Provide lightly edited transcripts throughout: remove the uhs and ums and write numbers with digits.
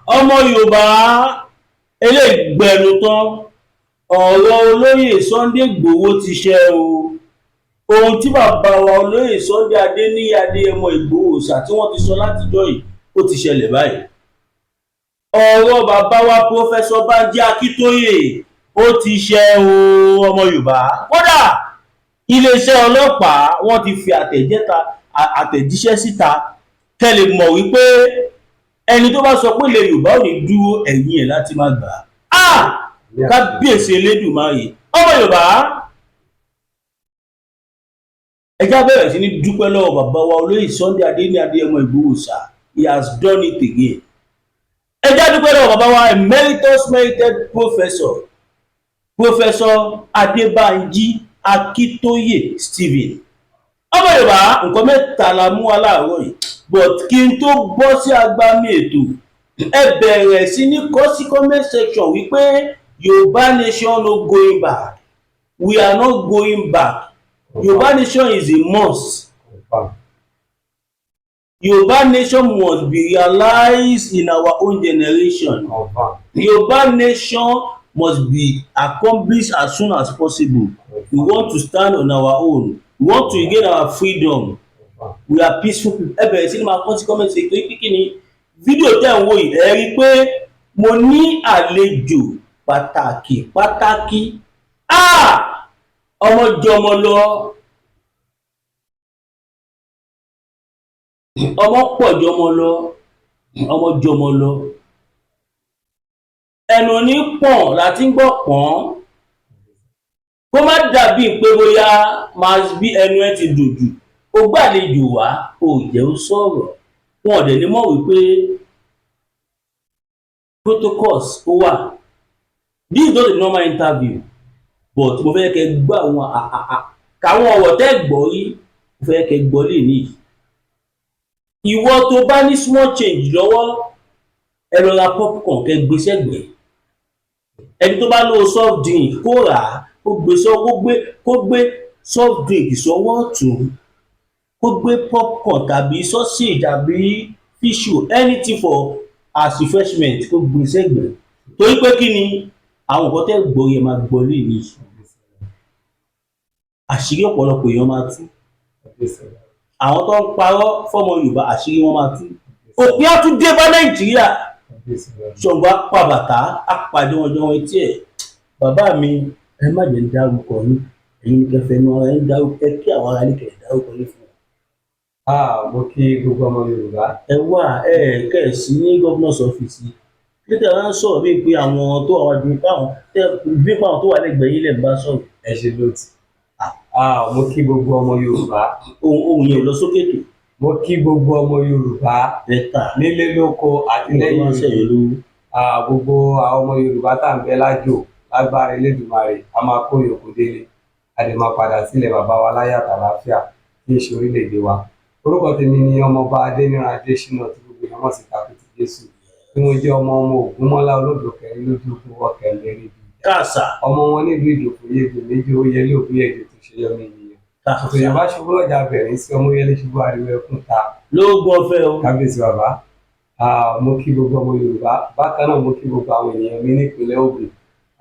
Ọmọ Yorùbá, eléyìí gbẹnu tán. Ọ̀rọ̀ olóyè Sunday Igboho ti ṣe o. Ohun tí bàbá wa olóyè Sunday Adéníyì Adéyẹmọ Ìgbòho Òòṣà tí wọ́n ti sọ látijọ́ yìí, ó ti ṣẹlẹ̀ báyìí. Ọ̀rọ̀ bàbá wa Professor Banji Akíntóyè, ó ti ṣe o. Ọmọ Yorùbá, kódà iléeṣẹ́ ọlọ́pàá, wọ́n ti fi àtẹ̀jíṣẹ́ síta kẹ́ lè mọ̀ wípé ẹni tó bá sọ pé ilẹ̀ Yorùbá ò ní dúró, ẹ̀yìn ẹ̀ láti má gbà á. Kábíyèsí Elédùmarè! Ọmọ Yorùbá, ẹ já bẹ̀rẹ̀ sí ní dúpẹ́ lọ́wọ́ bàbá wa olóyè Sunday Adéníyì Adéyẹmọ Ìgbòho Òòṣà. He has done it again. Ẹ já dúpẹ́ lọ́wọ́ bàbá wa emeritus merited professor, Professor Adébánjí Akíntóyè Stephen. Ọmọ Yorùbá, nǹkan mẹ́ta la mú wa láàárọ̀ yìí, but kí n tó bọ́ sí agbami ètò, ẹ bẹ̀rẹ̀ sí ní kọ sí comment section wípé Yorùbá nation no going back, we are not going back, Yorùbá nation is a must, Yorùbá nation must be realized in our own generation, Yorùbá nation must be accomplished as soon as possible, we want to stand on our own, we want to regain our freedom, we are peaceful people. Ẹ bẹ̀rẹ̀ sí ní máa kọ sí comment section, pé kí ni fídíò tẹ̀ ń wò yìí. Ẹ rí i pé mo ní àlejò pàtàkì pàtàkì. Ah! Ọmọ jọmọ lọ, ọmọ pọ̀ jọmọ lọ, ọmọ jọmọ lọ. Ẹnu ní pọ̀n láti ń gbọ́ pọ̀n. Kó má dàbí pé bóyá máa bí ẹnu ẹ ti dùn jù, ó gbàlejò wá, ó jẹ́ ó sọ̀rọ̀, wọn ò dẹ̀ ní mọ̀ wípé protocols ó wà. This is not a normal interview, but mo fẹ́ kẹ́ gbọ́ àwọn káwọn ọ̀rọ̀ tẹ́ gbọ́ rí, mo fẹ́ kẹ́ gbọ́ lè ní. Ìwọ tó bá ní small change lọ́wọ́, ẹ lọ ra popcorn, kẹ́ gbé sẹ́gbẹ̀ẹ́. Ẹni tó bá lówó soft drink, kó rà á, kó gbé sọ, kó gbé soft drink sọ́wọ́ ọ̀tún, kó gbé popcorn tàbí sausage tàbí fish, anything for as refreshment, kó gbé sẹ́gbẹ̀ẹ́, torí pé kí ni àwọn nǹkan tẹ́ gbọ́ yẹn máa gbọ́ lé ní. Àṣírí ọ̀pọ̀lọpọ̀ èèyàn máa tú. Àwọn tó ń parọ́ fọ́mọ Yorùbá, àṣírí wọn máa tú. Òpin á tún dé bá Nàìjíríà. Ṣàngó apàbàtà apàdé wọn jọ wọn etí ẹ̀. Bàbá mi, ẹ má jẹ́ ń dárúkọ yín, ẹ̀yin ní kẹfẹ́ nu ara yín dárúkọ. Ẹ kí àwọn ará ilé, kẹ̀ dárúkọ yín fún wọn. Ah, mo kí gbogbo ọmọ Yorùbá. Ẹ wà ẹ kẹ̀ sí ní governor's office pété àwọn ń sọ̀rọ̀ bíi pé àwọn tó àwọn àdúgbò fáwọn bí pé àwọn tó wà lẹ́gbẹ̀ẹ́ yín lẹ̀ ń bá sọ̀rọ̀. Ẹ ṣe lóòtù. Ah, mo kí gbogbo ọmọ Yorùbá. Ohun yẹn ò lọ sókè tó. Mo kí gbogbo ọmọ Yorùbá better nílé lóko àti lẹ́yìn wọ́n ṣẹ̀yìn lówó. Ah, gbogbo àwọn ọmọ Yorùbá tá à ń bẹ lájò, lágbára Elédùmarè, a máa kó yòókù délé, a dẹ̀ máa padà sílẹ̀ bàbá wa láyọ̀ àtàlàáfíà tí í ṣe orílẹ̀-èdè wa. Orúkọ tèmi ni Ọmọọba Adéníran Adésínà, tí gbogbo èèyàn mọ̀ sí Takuti Jésù, tí mo jẹ́ ọmọ ọmọ Ògúnmọ́lá olódò kẹrin lójú ogun ọkẹlẹ rí bí ìjà. Káàsà. Ọmọ wọn nílùú Ìjòkó yégbè méjì, ó yẹlé òbí ẹjọ tó ṣe yọmí ènìyàn. Káàsà. Òtòyàn bá ṣubú lọ́jà bẹ̀rẹ̀ sí ọmọ yẹlé ṣubú, ariwo ẹkún ta. Lóògùn ọ̀fẹ́ o. Kábíyèsí bàbá. Ah, mo kí gbogbo ọmọ Yorùbá. Bákan náà, mo kí gbogbo àwọn ènìyàn mi nípìnlẹ̀ Ògùn.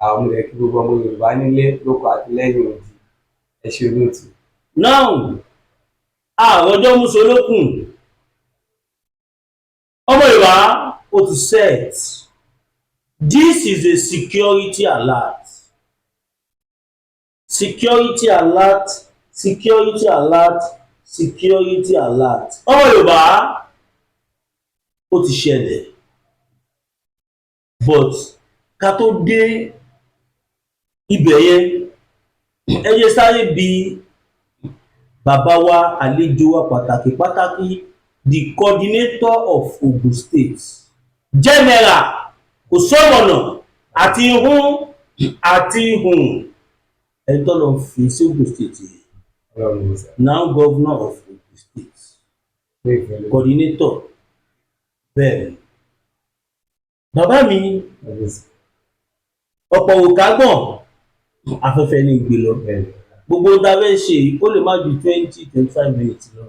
Àwọn mo dẹ̀ kí gbogbo ọmọ Yorùbá nílé lóko àti lẹ́yìn odi. Ẹ ṣe olóòtú. Now, àròjọ musolókun, ọmọ Yorùbá, ó ti set. This is a security alert, security alert, security alert, security alert. Ọmọ Yorùbá, ó ti ṣẹlẹ̀, but ká tó dé ibẹ̀ yẹn, ẹ jẹ́ sáré bi bàbá wa, àlejò wa pàtàkì pàtàkì, the coordinator of Ogun State general, kò sọ̀mọ̀nà àti hún àti hùn, ẹni tó lọ fi sí Ogun State yìí, Ọlọ́run ló sọ. now governor of Ogun State, Pé ìfẹ́ ló coordinator. Bẹ́ẹ̀ ni, bàbá mi. Kábíyèsí. Ọ̀pọ̀ òkà gbọ̀n, afẹ́fẹ́ ní gbé lọ. Bẹ́ẹ̀ ni. Gbogbo ohun tá a fẹ́ ṣe yìí, ó lè má ju 20, 25 minutes lọ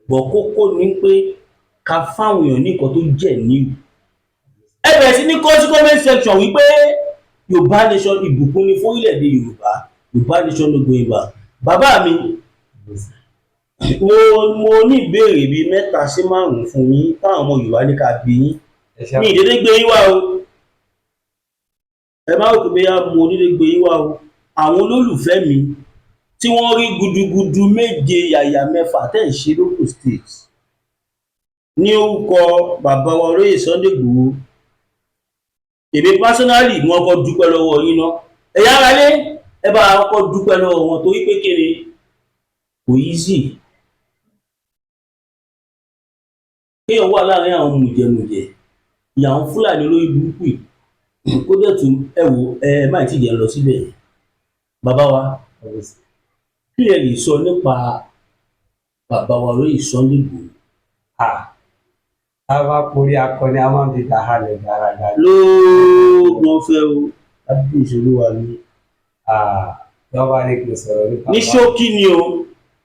bọ̀. Kókó ni pé ká fáwọn èèyàn ní nǹkan tó jẹ́ new. Ẹ bẹ̀rẹ̀ sí ní kọ sí comment section wípé Yorùbá nation ìbùkún ni fún orílẹ̀-èdè Yorùbá. Yorùbá nation no going back. Bàbá mi, mo ní ìbéèrè bíi mẹ́ta sí márùn-ún fún yín táwọn ọmọ Yorùbá ní ká bí yín. Ẹ ṣe. Mi ì dédé gbé yín wá o. Ẹ má rò pé bóyá mo dédé gbé yín wá o. Àwọn olólùfẹ́ mi tí wọ́n rí gudugudu méje yàyà mẹ́fà tẹ́ ń ṣe l'Ógùn State ní orúkọ bàbá wa olóyè Sunday Igboho, èmi personally mo kọ́kọ́ dúpẹ́ lọ́wọ́ yín ná. Ẹ̀yin aráalé, ẹ bá wa kọ́kọ́ dúpẹ́ lọ́wọ́ wọn, torí pé kí ni, kò easy kéèyàn wà láàrin àwọn mùjẹmùjẹ ìyàwó Fúlàní olórí burúkú yìí, kó dẹ̀ tún ẹ wò. Ẹ má tí ì jẹ́ lọ síbẹ̀ yẹn. Bàbá wa, kí lẹ lè sọ nípa bàbá wa olóyè Sunday Igboho? Tá a bá porí akọni, a máa ń fi dàhalẹ̀ gàràgà. Lóògùn ọ̀fẹ́ o, kábíyèsí olúwa mi. Lọ́ba ní kí n sọ̀rọ̀ nípa ní ṣókí ni o.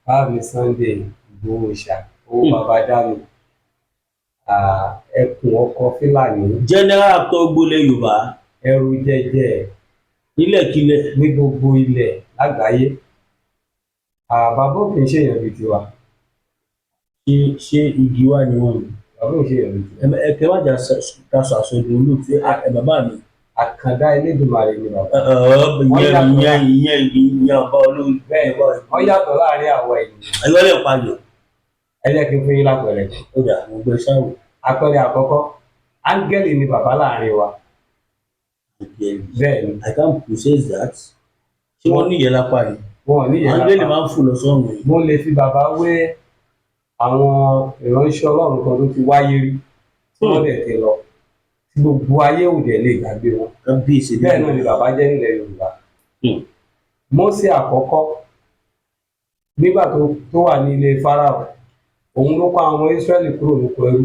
Bàbá mi Sunday Igboho ṣá owó, bàbá dá mi, ẹkùn ọkọ Fúlàní, general actor gbolẹ̀ Yorùbá, ẹrù jẹjẹ nílẹ̀kílẹ̀ ní gbogbo ilẹ̀ lágbàáyé. Bàbá ò kì í ṣèyàn bíi tiwa. Ṣé igi wà ní wọn ni? Bàbá ò ṣèyàn bíi tiwa. Ẹ kẹ wájà ká sọ àsọdùn olóòtú ẹ, bàbá mi. Àkàndá Elédùmarè ni bàbá. Ìyẹn ìyẹn ìyẹn ìyẹn ọba olórí. Bẹ́ẹ̀, wọ́n yàtọ̀ láàrin àwọn ènìyàn. Ẹgbẹ́ lè palẹ̀. Ẹ jẹ́ kí n fún yín lápẹẹrẹ. Ó dà, mo gbé sáwò. Àpẹẹrẹ àkọ́kọ́, áńgẹ́lì ni bàbá láàrin wa. Bẹ́ẹ̀ ni. I can't process that. Ṣé wọ́n ní ìyẹn lápá ni? Wọn ò ní ìyẹn Áńgẹ́lì lápá. máa ń fò lọ sọ́run ni. Mo lè fi bàbá wé àwọn ìránṣẹ́ Ọlọ́run kan tó ti wáyé rí, tí wọ́n dẹ̀ ti lọ, tí gbogbo ayé ò dẹ̀ lè gbàgbé wọn. Kábíyèsí. Bẹ́ẹ̀ náà ni bàbá jẹ́ nílẹ̀ Yorùbá. Mósè àkọ́kọ́, nígbà tó wà ní ilé Fáráò, òun ló kó àwọn ọmọ Ísírẹ́lì kúrò lóko ẹrú,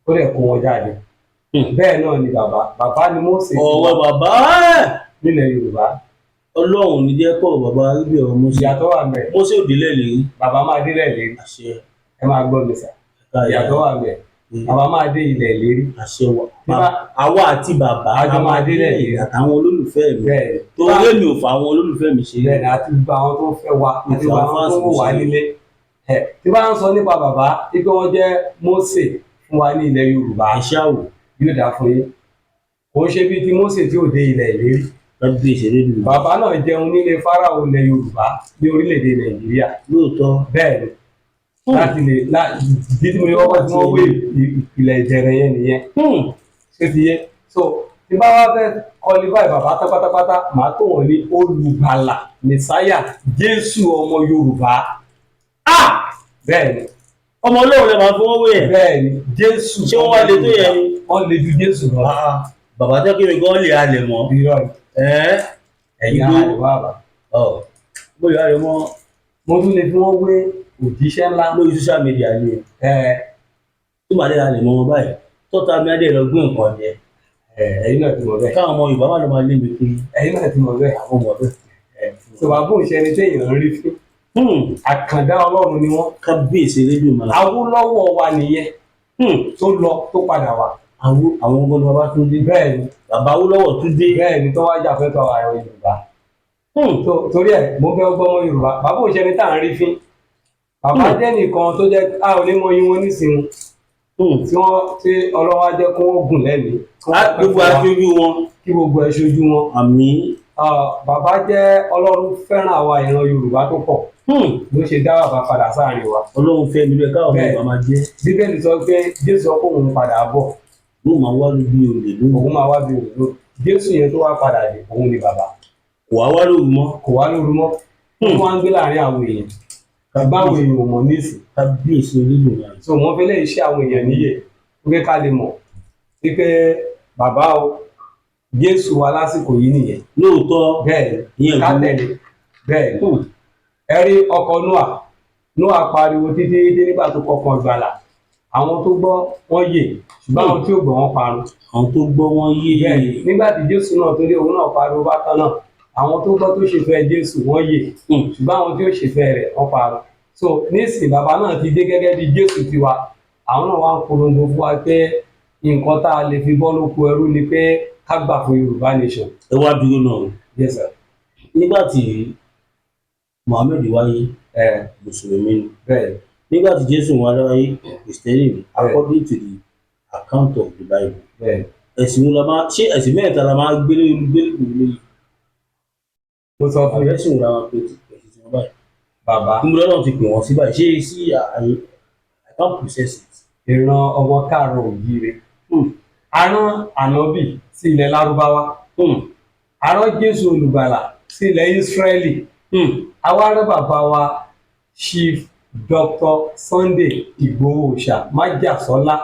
ó dẹ̀ kó wọn jáde. Bẹ́ẹ̀ náà ni bàbá, bàbá ni Mósè ti Ọ̀rọ̀ wá bàbá nílẹ̀ Yorùbá. Ọlọ́run ní jẹ́ kọ́ bàbá rí ọ̀rọ̀ Mósè. Ìyàtọ̀ wà ńbẹ̀. Mósè ò délẹ̀ lérí. Bàbá máa délẹ̀ lérí. Àṣẹ. Ẹ máa gbọ́ mi sà, ìyàtọ̀ wà ńbẹ̀. Bàbá máa dé ilẹ̀ lérí. Àṣẹ wa. Àwa àti bàbá Àjọ máa délẹ̀ lérí. Àtàwọn olólùfẹ́ mi, Bẹ́ẹ̀. torí èmi ò fa àwọn olólùfẹ́ mi ṣe. Bẹ́ẹ̀ ni, àti gbogbo àwọn tó ń fẹ́ wa, àti gbogbo àwọn tó ń wò wá nílé ẹ. Tí bá ń sọ nípa bàbá wípé wọ́n jẹ́ Mósè fún wa ní ilẹ̀ Yorùbá, Àṣẹ àwò. yóò dáa fún yín. Kò ń ṣe bíi ti Mósè tí ò dé ilẹ̀ ìlérí. Kábíyèsí rédíò. Bàbá náà jẹun nílé Fáráò ilẹ̀ Yorùbá ní orílẹ̀-èdè Nàìjíríà. Lóòótọ́. Bẹ́ẹ̀ ni, láti lè ìdí tí mo ní kọ́kọ́ tí wọ́n wé ìpìlẹ̀ ìbẹ̀rẹ̀ yẹn nìyẹn. Ṣé ti yé? So tí bá wá fẹ́ qualify bàbá tán pátápátá, màá tó wọ́n ní olùgbàlà, mẹsáyà, Jésù ọmọ Yorùbá. Ah! Bẹ́ẹ̀ ni. Ọmọ Ọlọ́run lè máa fọwọ́ wé ẹ̀. Bẹ́ẹ̀ ni, Jésù. Ṣé wọ́n wá lè tó yẹn ni? Wọ́n lè ju Jésù lọ. Bàbá tó kí mi gan lè halẹ̀ mọ́. Irọ́ ni. Ẹ́. Ẹ̀yin Igbó. ara rẹ̀ wá bá. Ọ̀ bóyá halẹ̀ mọ́. Mo tún lè fi wọ́n wé òjíṣẹ́ ńlá. Lórí social media ni. Ẹ. Tó bá lè halẹ̀ mọ́ wọn báyìí, tọ́ta mi adé lọ gbé nǹkan jẹ. Ẹ, ẹ̀yin náà ti mọ̀ bẹ́ẹ̀. Káwọn ọmọ Yorùbá má lọ máa lé mi kiri. Ẹ̀yin náà ti mọ̀ bẹ́ẹ̀. Àwọn ọmọ bẹ́ẹ̀. Tó bá bóun ṣe ẹni téèyàn ń rí fún, àkàndá Ọlọ́run ni wọ́n. Kábíyèsí rédíò máa. Awólọ́wọ̀ wa nìyẹn tó lọ tó padà wá. Àwọn ọgbọ́n bàbá tún dé. Bẹ́ẹ̀ ni. Bàbá Awólọ́wọ̀ tún dé. Bẹ́ẹ̀ ni, tó wá jà fẹ́tọ̀ àwọn Yorùbá. Torí ẹ̀ mo fẹ́ gbọ́ ọmọ Yorùbá, bàbá òṣèré tá à ń rí fín, bàbá jẹ́ nìkan tó jẹ́ a ò ní mọ iye wọn nísìnyí, tí wọ́n tí Ọlọ́run á jẹ́ kó wọ́n gùn lẹ́mìí, kí wọ́n pẹ́ Gbogbo fún wa, aṣojú wọn. Kí gbogbo ẹ̀ ṣojú wọn. Àmín. Bàbá jẹ́ Ọlọ́run fẹ́ràn àwa ìran Yorùbá tó pọ̀ ló ṣe dá bàbá padà sáàrin wa. Ọlọ́run fẹ́ mi lóye káwọn ọmọ Bẹ́ẹ̀. Yorùbá máa jẹ́. Bíbélì sọ pé Jésù sọ pé òun padà bọ̀. Yóò máa wá lóbi olè lóru. Òun máa wá bí òun lóru. Jésù yẹn tó wá padà dé, òun ni bàbá. Kò wá wá lóru mọ́. Kò wá lóru mọ́. Ó wá ń gbé láàrin àwọn èèyàn, báwo èèyàn ò mọ̀ nísìn. Kábíyèsí Olódùmarè. So wọ́n fi lè ṣe àwọn èèyàn níyè wípé ká lè mọ̀ wípé bàbá o, Jésù wa lásìkò yìí nìyẹn. Lóòótọ́. Bẹ́ẹ̀ ni. Ìyẹn Ká ìlú. tẹ̀lé, bẹ́ẹ̀ ni. Ẹ rí ọkọ̀ Noah, Noah pariwo títí títí nígbà tó kọkàn ìgbàlà, àwọn tó gbọ́ wọ́n yè, ṣùgbọ́n àwọn tí ò gbọ́ wọ́n parun. Àwọn tó gbọ́ wọn yé. Bẹ́ẹ̀ ni, nígbà tí Jésù náà tó dé, òun náà pariwo bákan náà, àwọn tó gbọ́ tó ṣèfẹ́ Jésù wọ́n yè, ṣùgbọ́n àwọn tí ó ṣèfẹ́ rẹ̀ wọ́n parun. So nísìnyí, bàbá náà ti dé gẹ́gẹ́ bí Jésù tiwa, àwọn náà wá ń polongo fún wa pé Nǹkan tá a lè fi bọ́ lóko ẹrú ni pé ká gbà fún Yorùbá nation. Ẹ wá dúró náà. Yes sir. Nígbà tí Muhammed wáyé, Ẹ. mùsùlùmí ni. Bẹ́ẹ̀. Nígbà tí Jésù wá láyé, kìrìsìtẹ́nì ni, according to the account of the Bible. Ẹ̀sìn wo la máa ṣé ẹ̀sìn mẹ́ta la máa gbélé gbélé gbélé? Mo sọ fún yín. Ẹ̀sìn wo la máa pè ẹ̀sìn tí wọ́n báyìí? Bàbá. Níbo lọ́nà ti pè wọ́n sí báyìí? Ṣé sí àyè? I can't process it. Ìran ọmọ káàárọ̀ òjíire, arán ànábì sí ilẹ̀ Lárúbáwá, arán Jésù olùgbàlà sí ilẹ̀ Ísírẹ́lì, àwa rán bàbá wa Chief Dr. Sunday Ìgbòho Òòṣà Májàsọ́lá,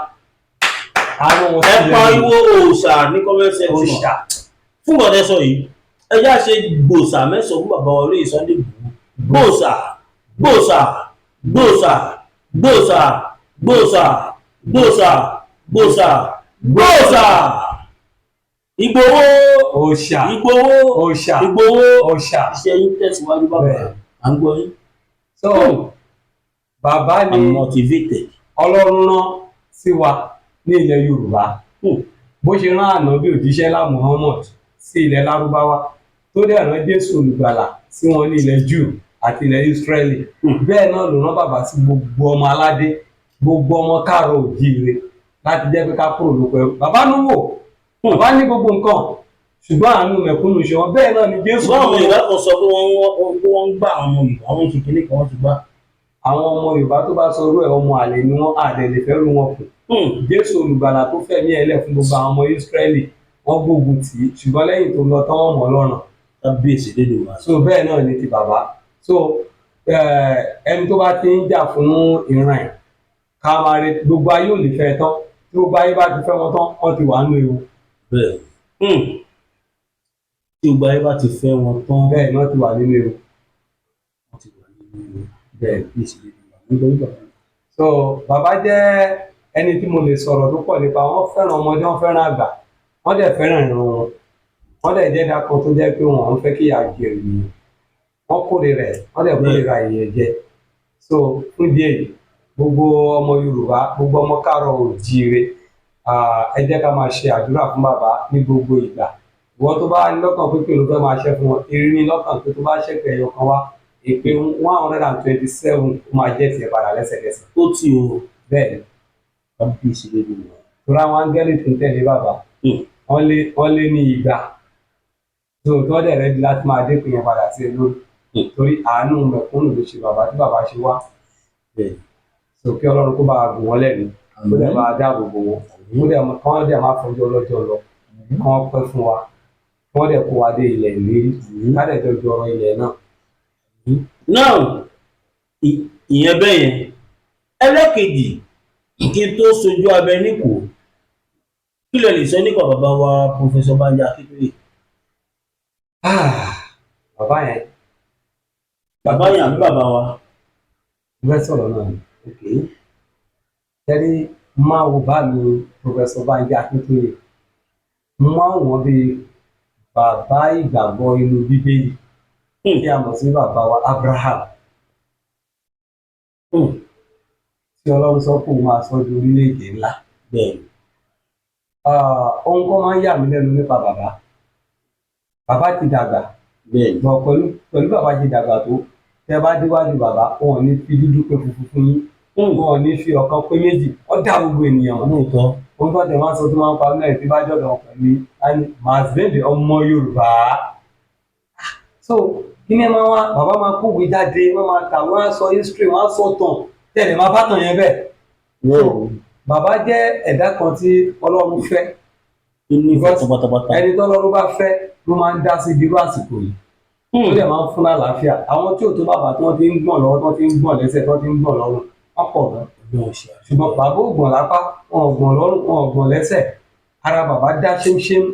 arán wọn Ẹ sí ilẹ̀ pariwo òòṣà ní comment section. Òòṣà. Fún ọ̀dẹ sọ yìí, ẹ já ṣe gbòòsà mẹ́sàn-án fún bàbá wa olóyè Sunday Igboho. Gbòòsà, gbòòsà, gbòòsà, gbòòsà, gbòòsà, gbòòsà, gbòòsà, gbòòsà. Ìgbòho. Òòṣà. Ìgbòho. Òòṣà. Ìgbòho. Òòṣà. Iṣẹ́ yín tẹ̀síwájú, bàbá. À ń gbọ́ yín. So bàbá ni I'm motivated. Ọlọ́run rán sí wa ní ilẹ̀ Yorùbá. Bó ṣe rán ànábì òjíṣẹ́ ńlá Muhammad sí ilẹ̀ Lárúbáwá, tó dẹ̀ rán Jésù olùgbàlà sí wọn ní ilẹ̀ Júù àti ilẹ̀ Ísírẹ́lì, bẹ́ẹ̀ náà ló rán bàbá sí gbogbo ọmọ aládé, gbogbo ọmọ káàárọ̀ òjíire, láti jẹ́ pé ká kúrò lóko ẹrú. Bàbá ló wò, bàbá ní gbogbo nǹkan, ṣùgbọ́n àánú mẹ̀kúnnù ṣe wọn. Bẹ́ẹ̀ náà ni Jésù. Ṣùgbọ́n àwọn Yorùbá kan sọ pé wọ́n ń gbà àwọn ọmọ Yorùbá, wọ́n ń ṣe kinní kan, wọ́n ti gbà. Àwọn ọmọ Yorùbá tó bá sọ irú ẹ̀, ọmọ àlè ni wọ́n, àdẹ̀ lè fẹ́ rú wọn kù. Jésù olùgbàlà tó fẹ̀mí ẹ̀ lẹ̀ fún gbogbo àwọn ọmọ Ísírẹ́lì, wọ́n gbógun tì í, ṣùgbọ́n lẹ́yìn tó lọ tán, wọ́n mọ̀ Ọlọ́run. Kábíyèsí dédé wa. So bẹ́ẹ̀ náà ni ti bàbá. So ẹni tó bá ti ń jà fún ìran ẹ̀, ká máa retí gbogbo ayé ò lè fẹ́ tán. Tí gbogbo ayé bá ti fẹ́ wọn tán, wọ́n ti wà nínú ewu. Bẹ́ẹ̀, tí gbogbo ayé bá ti fẹ́ wọn tán, Bẹ́ẹ̀ ni, wọ́n ti wà nínú ewu. Wọ́n ti wà nínú ewu. Bẹ́ẹ̀. Kábíyèsí dédé wa nígbà nígbà. So bàbá jẹ́ ẹni tí mo lè sọ̀rọ̀ tó pọ̀ nípa. Wọ́n fẹ́ràn ọmọdé, wọ́n fẹ́ràn àgbà, wọ́n dẹ̀ fẹ́ràn ìran wọn. Wọ́n dẹ̀ jẹ́ dákan tó jẹ́ pé wọ́n ń fẹ́ kí ìyà jẹ ènìyàn. Wọ́n kórè rẹ̀, wọ́n dẹ̀ kórìíra èèyàn jẹ. So fún ìdí èyí, gbogbo ọmọ Yorùbá, gbogbo ọmọ káàárọ̀ oòjíire, ẹ jẹ́ ká máa ṣe àdúrà fún bàbá ní gbogbo ìgbà. Ìwọ tó bá ní lọ́kàn pé kí ló fẹ́ máa ṣe fún wọn, eré ní lọ́kàn pé tó bá ṣẹ̀pẹ̀ ẹyọ kan wá, èpè 127 ó máa jẹ́ tiẹ̀ padà lẹ́sẹ̀kẹsẹ̀. Ó ti o. Bẹ́ẹ̀ ni. Kábíyèsí dédé wa. Torí àwọn áńgẹ́lì tó ń tẹ̀lé bàbá, wọ́n lé ní 200 tó tó dẹ̀ ready láti máa dẹ́kun yẹn padà sí ẹ lórí, torí àánú mẹ̀kúnnù ló ṣe bàbá tí bàbá ṣe wá. So kí Ọlọ́run kó bá a gùn wọ́n lẹ́nu, kó dẹ̀ máa dáàbò bò wọ́n, kó dẹ̀ kí wọ́n dẹ̀ máa fojú ọlọ́jọ́ lọ, kí wọ́n pẹ́ fún wa, kí wọ́n dẹ̀ kó wa dé ilẹ̀ ìlérí, ká dẹ̀ jọ jọrọ ilẹ̀ náà. Now, ìyẹn bẹ́ẹ̀ yẹn. Ẹlẹ́kejì, kí n tó sojú abẹ níkò, kí lẹ lè sọ nípa bàbá wa Professor Banji Akíntóyè? Ah, bàbá yẹn. Bàbá yẹn àbí bàbá wa? Mo fẹ́ sọ̀rọ̀ náà ni. Tẹ́rí máa wo bá mi Professor Banji Akíntóyè, mo máa ń wọ́n bíi bàbá ìgbàgbọ́ inú Bíbélì tí a mọ̀ sí bàbá wa Abraham, tí Ọlọ́run sọ pé òun máa sọ di orílẹ̀-èdè ńlá. Ohun kan máa ń yà mí lẹ́nu nípa bàbá. Bàbá ti dàgbà, bọ̀ pẹ̀lú bàbá ṣe dàgbà tó, tẹ́ bá déwájú bàbá, wọn ò ní fi dúdú pé funfun fún yín, wọn ò ní fi ọ̀kan pé méjì. Wọ́n dá gbogbo ènìyàn mọ̀. Ohun tó tẹ̀ máa ń sọ tó máa ń pa mí lẹ́yìn tí bá jọ̀dọ̀ wọn pẹ̀lú ní Mazbende ọmọ Yorùbá. So kí ni ẹ máa wá, bàbá máa kówé jáde, wọ́n máa kà, wọ́n á sọ history, wọ́n á sọ tàn tẹ̀lé, máa bá tàn yẹn bẹ́ẹ̀. Bàbá jẹ́ ẹ̀dá kan tí Ọlọ́run fẹ́. Tó nífẹ̀ẹ́ pátápátá. Ẹni tí Ọlọ́run bá fẹ́ ló máa ń dá sí irú àsìkò yìí, ó dẹ̀ máa ń fún lálàáfíà. Àwọn tí ò tó bàbá, tí wọ́n ti ń gbọ̀n lọ́wọ́, tí wọ́n ti ń gbọ̀n lẹ́sẹ̀, tí wọ́n ti ń gbọ̀n lọ́rùn, wọ́n pọ̀ gan. Ọlọ́run ṣe àṣẹ. Ṣùgbọ́n bàbá ò gbọ̀n lápá, wọn ò gbọ̀n lọ́rùn, wọn ò gbọ̀n lẹ́sẹ̀. Ara bàbá dá ṣémṣém,